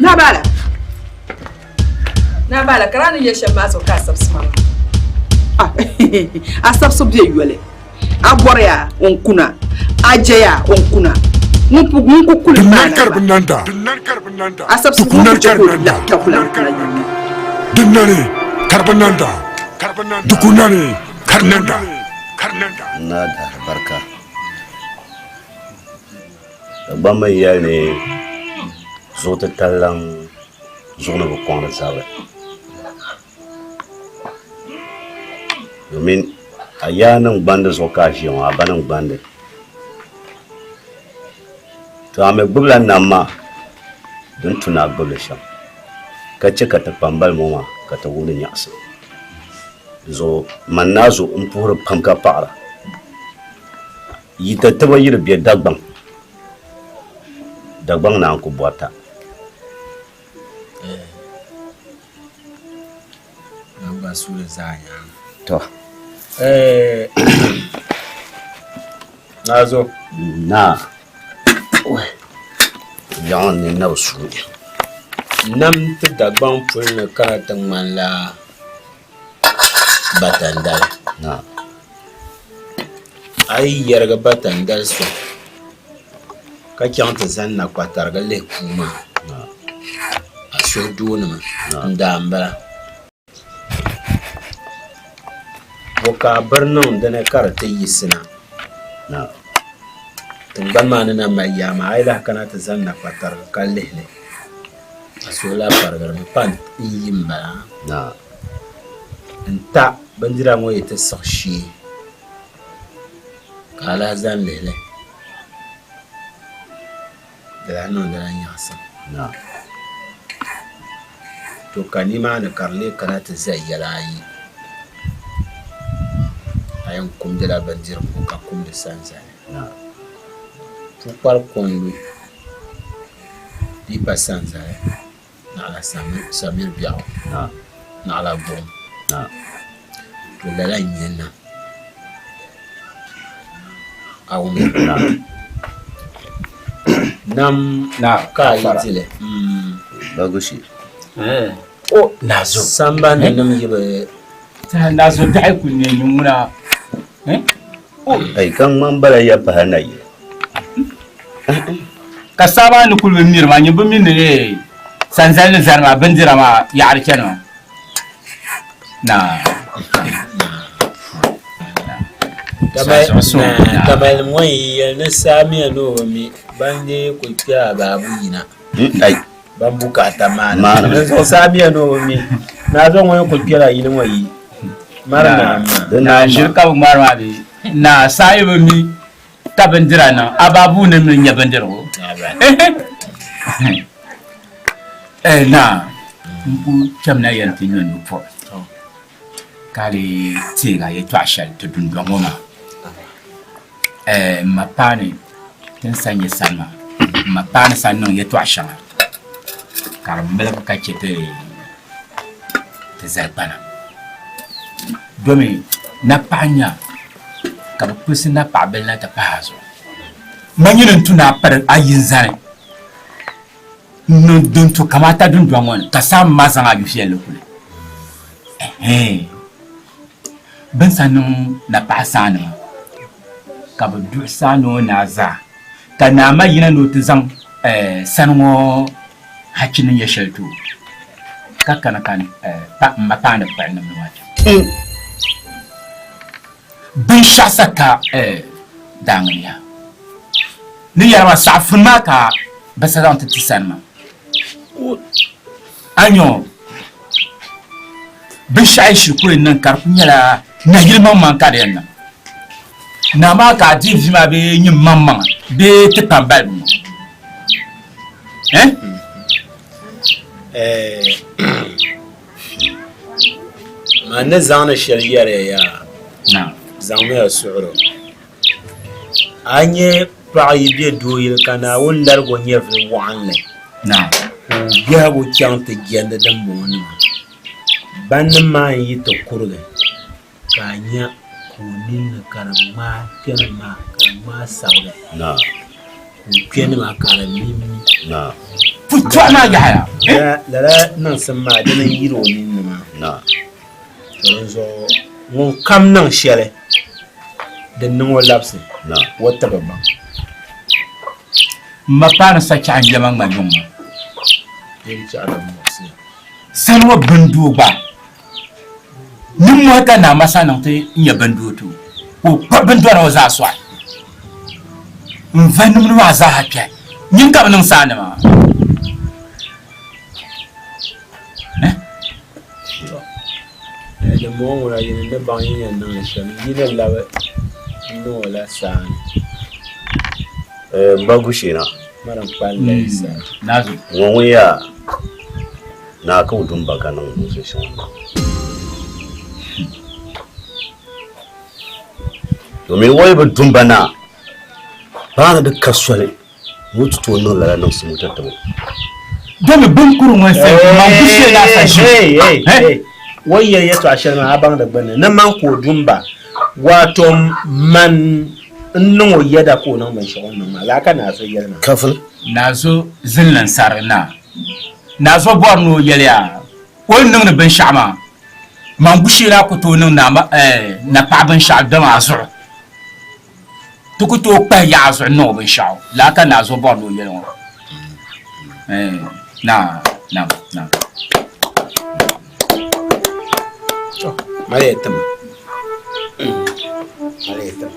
Nabaala Nabaala ka ni yɛ shɛm maa zuɣu ka a sabisi ma maa a sabisi bɛ yoli a bɔriya o n kuna a jɛya o n kuna ŋun ku kuli maa na a sabisi ŋun ku chɛ ka o lahi ka kula kuna yinni Dinani karbinanda dukunani karnanda. Naa dahiri barika. Dagbamba n yɛli ni zuɣu titali lan zuɣu ni bi kɔŋdi zabiri domin a yaa niŋgbandi zuɣu ka a ʒiya ŋɔ a ba niŋgbandi to a mi gbubila nam maa di ni tu ni a gbubili shɛm ka chɛ ka ti kpambali ŋɔ maa ka ti wumdi nyaɣisim. Di zuɣu man naa zo m-puhiri pam ka paɣira. Yi ti tiba yi di be Dagbaŋ, Dagbaŋ naa n-ku bɔrita. Tɔ! Naa zo. Naa. Biɛɣu n nini na bi suui. Nam ti Dagbaŋ puli ni kana ti ŋmanila batandali. A yi yɛrigi batandali sɔŋ ka chaŋ ti zani nakpatariga lihi puu maa, a suhu doonimi n-daa m-bala. Bo ka a biri niŋ dini ka di ti yiɣisina? Tiŋgbani maa ni na mali yaa maa, a yi lahi kana ti zani nakpatariga ka lihi li, a suhu lahi parigirimi pa n-yi m-bala. N-ta bindira ŋɔ yi ti siɣi shee ka a lahi zani lihi li. Di lahi niŋdila nyaɣisim. To ka nimaani ka di lee kana ti zali yɛla ayi. A yɛn kumdila bindirigu ka kumdi sanzali. Pukpari kɔŋ lu di pa sanzali naɣila samiri biɛɣu naɣila buɣim. To lala n-nyɛ nam. A wum nam ka a yi dili. Bagushi. O nazo. Sambani nim yi bi. Nazo dahi kuli ne ni ŋuna. Ai ka ŋmani bala ya pahi na yi. Ka saa maa ni kuli bi miri maa, nyini bi mi ni sanzali ni zani maa bindira maa yaɣari chani maa. Na. Tamali ŋɔ yi yɛli ni saamiya ni o bi mi ban lee kuli kpɛla baabu yina ban bukaata maani dinzuɣu saamiya ni o bi mi naa zuɣu ŋɔ yi kuli kpɛla yili ŋɔ yi mari naa maa. Naa ʒiri ka bi ŋmaari maa bee naa saa yi bi mi ka bindira niŋ a baabu ni mi nyɛ bindirigu naa n ku kpɛmina yɛn ti nyɛ nupɔri ka lee teegi a yɛltɔɣa shɛli ti dundɔŋ ŋɔ maa m ma paani ti ni sa nyɛ sani maa m ma paani sa niŋ yɛltɔɣa shɛŋa ka di miligi ka chɛ ti ti zalikpana domi napaɣa nya ka bɛ kpulisi napaɣabili na ti pahi a zuɣu ma nyini n-tu ni a piri a yi n-zani n-niŋ din tu kamata dundɔŋ ŋɔ ni ka saa ma zaŋ a yu viɛlli kuli. Ɛhɛɛn. Bɛ ni sa niŋ napaɣa saanima ka bɛ duhi saani ŋɔ naa zaa ka naa ma yina ni o ti zaŋ sani ŋɔ hachi ni nyɛ shɛli ti o ka kana ka m ma paani kpuɣi nimdi maa chaŋ. Binshɛɣu sa ka daaŋa ni yaha. Ni yɛri ma saɣafuni maa ka bɛ sa zaŋ ti ti sani maa. A nya o, binshɛɣu yi shiri kuli niŋ ka di kuli nyɛla nayili maŋmaŋ ka di yɛn niŋ. Naa maa ka a dihi vi maa bee nyini maŋmaŋa bee ti kpambaliba ŋɔ? Eh? Eh, man ni zaŋdi shɛli yɛri ya yaa, zaŋmiya suɣuro. A nya paɣa yi be dooyili ka Naawuni larig o nyɛvili wɔɣinli, ka o biɛhigu chaŋ ti jɛndi dimbɔŋɔnima, bannim maa n-yi ti kurigi, ka a nya ka o ninni ka di ŋmaai kpɛnim maa, ka di ŋmaai sabigi, ka o kpɛnima ka di mimmi. Lala niŋsim maa dini n-yiri o ninni maa. To dinzuɣu ŋun kam niŋ shɛli din niŋ o labisi o ti bi baŋ. M ma paani sachaɣu n-lɛma ŋma yuŋ maa. Sani ŋɔ bindoo gba nimmɔhi ka Naa Masa niŋ ti nya bindoo ti o ka o kpuɣi bindɔna ŋɔ zaa sɔɣi n-va nimdi maa zaaha kpɛhi. Nyini ka bɛ niŋ saani maa. Din bɔŋɔ ŋuna yi ni baŋ yi ni yɛn niŋli shɛm yi ni labi n-niŋ o la saani. M ba Gushina. Mani n-kpalim la yi sani. Ŋɔ ŋun yaa naa ka o du m-ba ka niŋ o so shɛŋa maa. Domin o yi bi du m-ba naa, baa ni di ka soli. Ni o ti tooi niŋ lala niŋsim o tatabo. Domi binkuri ŋɔ n-sa man bu shee na sa ʒim. O yi yɛli yɛtɔɣ shɛli maa, a baŋ di gbunni ni man ka o du m-ba, wato man n-niŋ o yɛda ka o niŋ binshɛɣu o ni niŋ maa. Lala ka Naa Zo yɛli maa. Kafili. Naa Zo zinli n-sarigi naa. Naa Zo bɔri ni o yɛli ya o ni niŋdi binshɛɣu maa, man gu shee na ku tooi niŋ napaɣa binshɛɣu dama a zuɣu. Ti ku tooi kpahi yaɣa zuɣu niŋ o binshɛɣu lala ka Naa Zo bɔri ni o yɛli ŋɔ. Naa, nam, nam. Mali ya tim. Mali ya tim.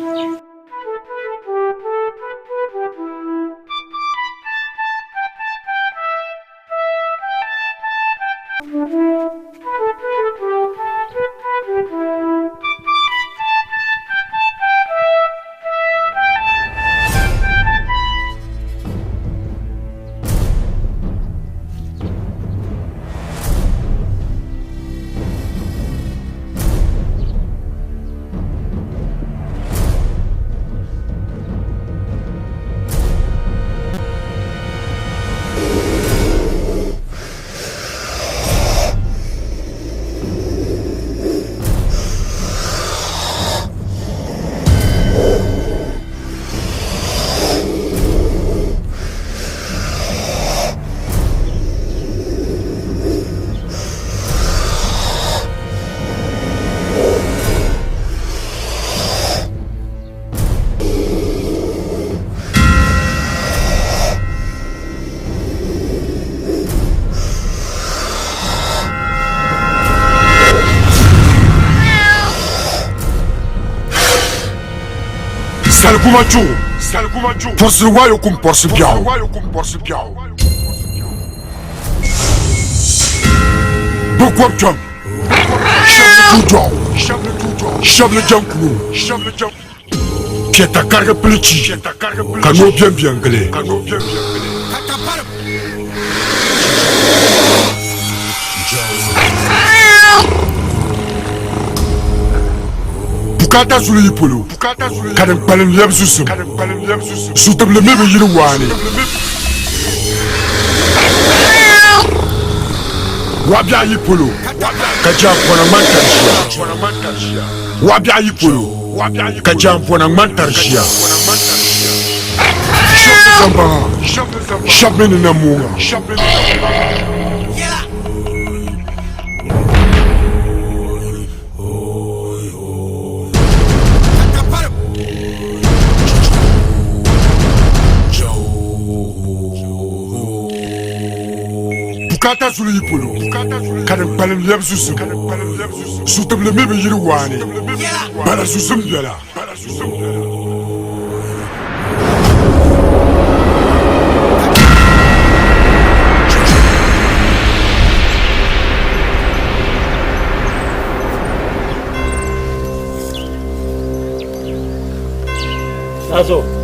Saliguma chuɣu pɔrisili waayo kum pɔrisi biɛɣu bɛ kɔbi kpɛm shɛba ni tuui dɔɣu shɛba ni jɛnkuro Piɛta karigi pili chi ka noo bɛn bɛn gili. Bukaata zuli yi polo ka din kpalim lɛbi zusim. Zutibili mi bi yiri waani. Wabiɛɣu yi polo ka jaampɔna ŋmani tari ʒia. Wabiɛɣu yi polo ka jaampɔna ŋmani tari ʒia. Shɛba ni zambaŋa, shɛba mi ni namuuŋa. Bukaata zuli yi polo ka din kpalim lɛbi zusim. Zutibili mi bi yiri waani, bala zusim bela. Azo.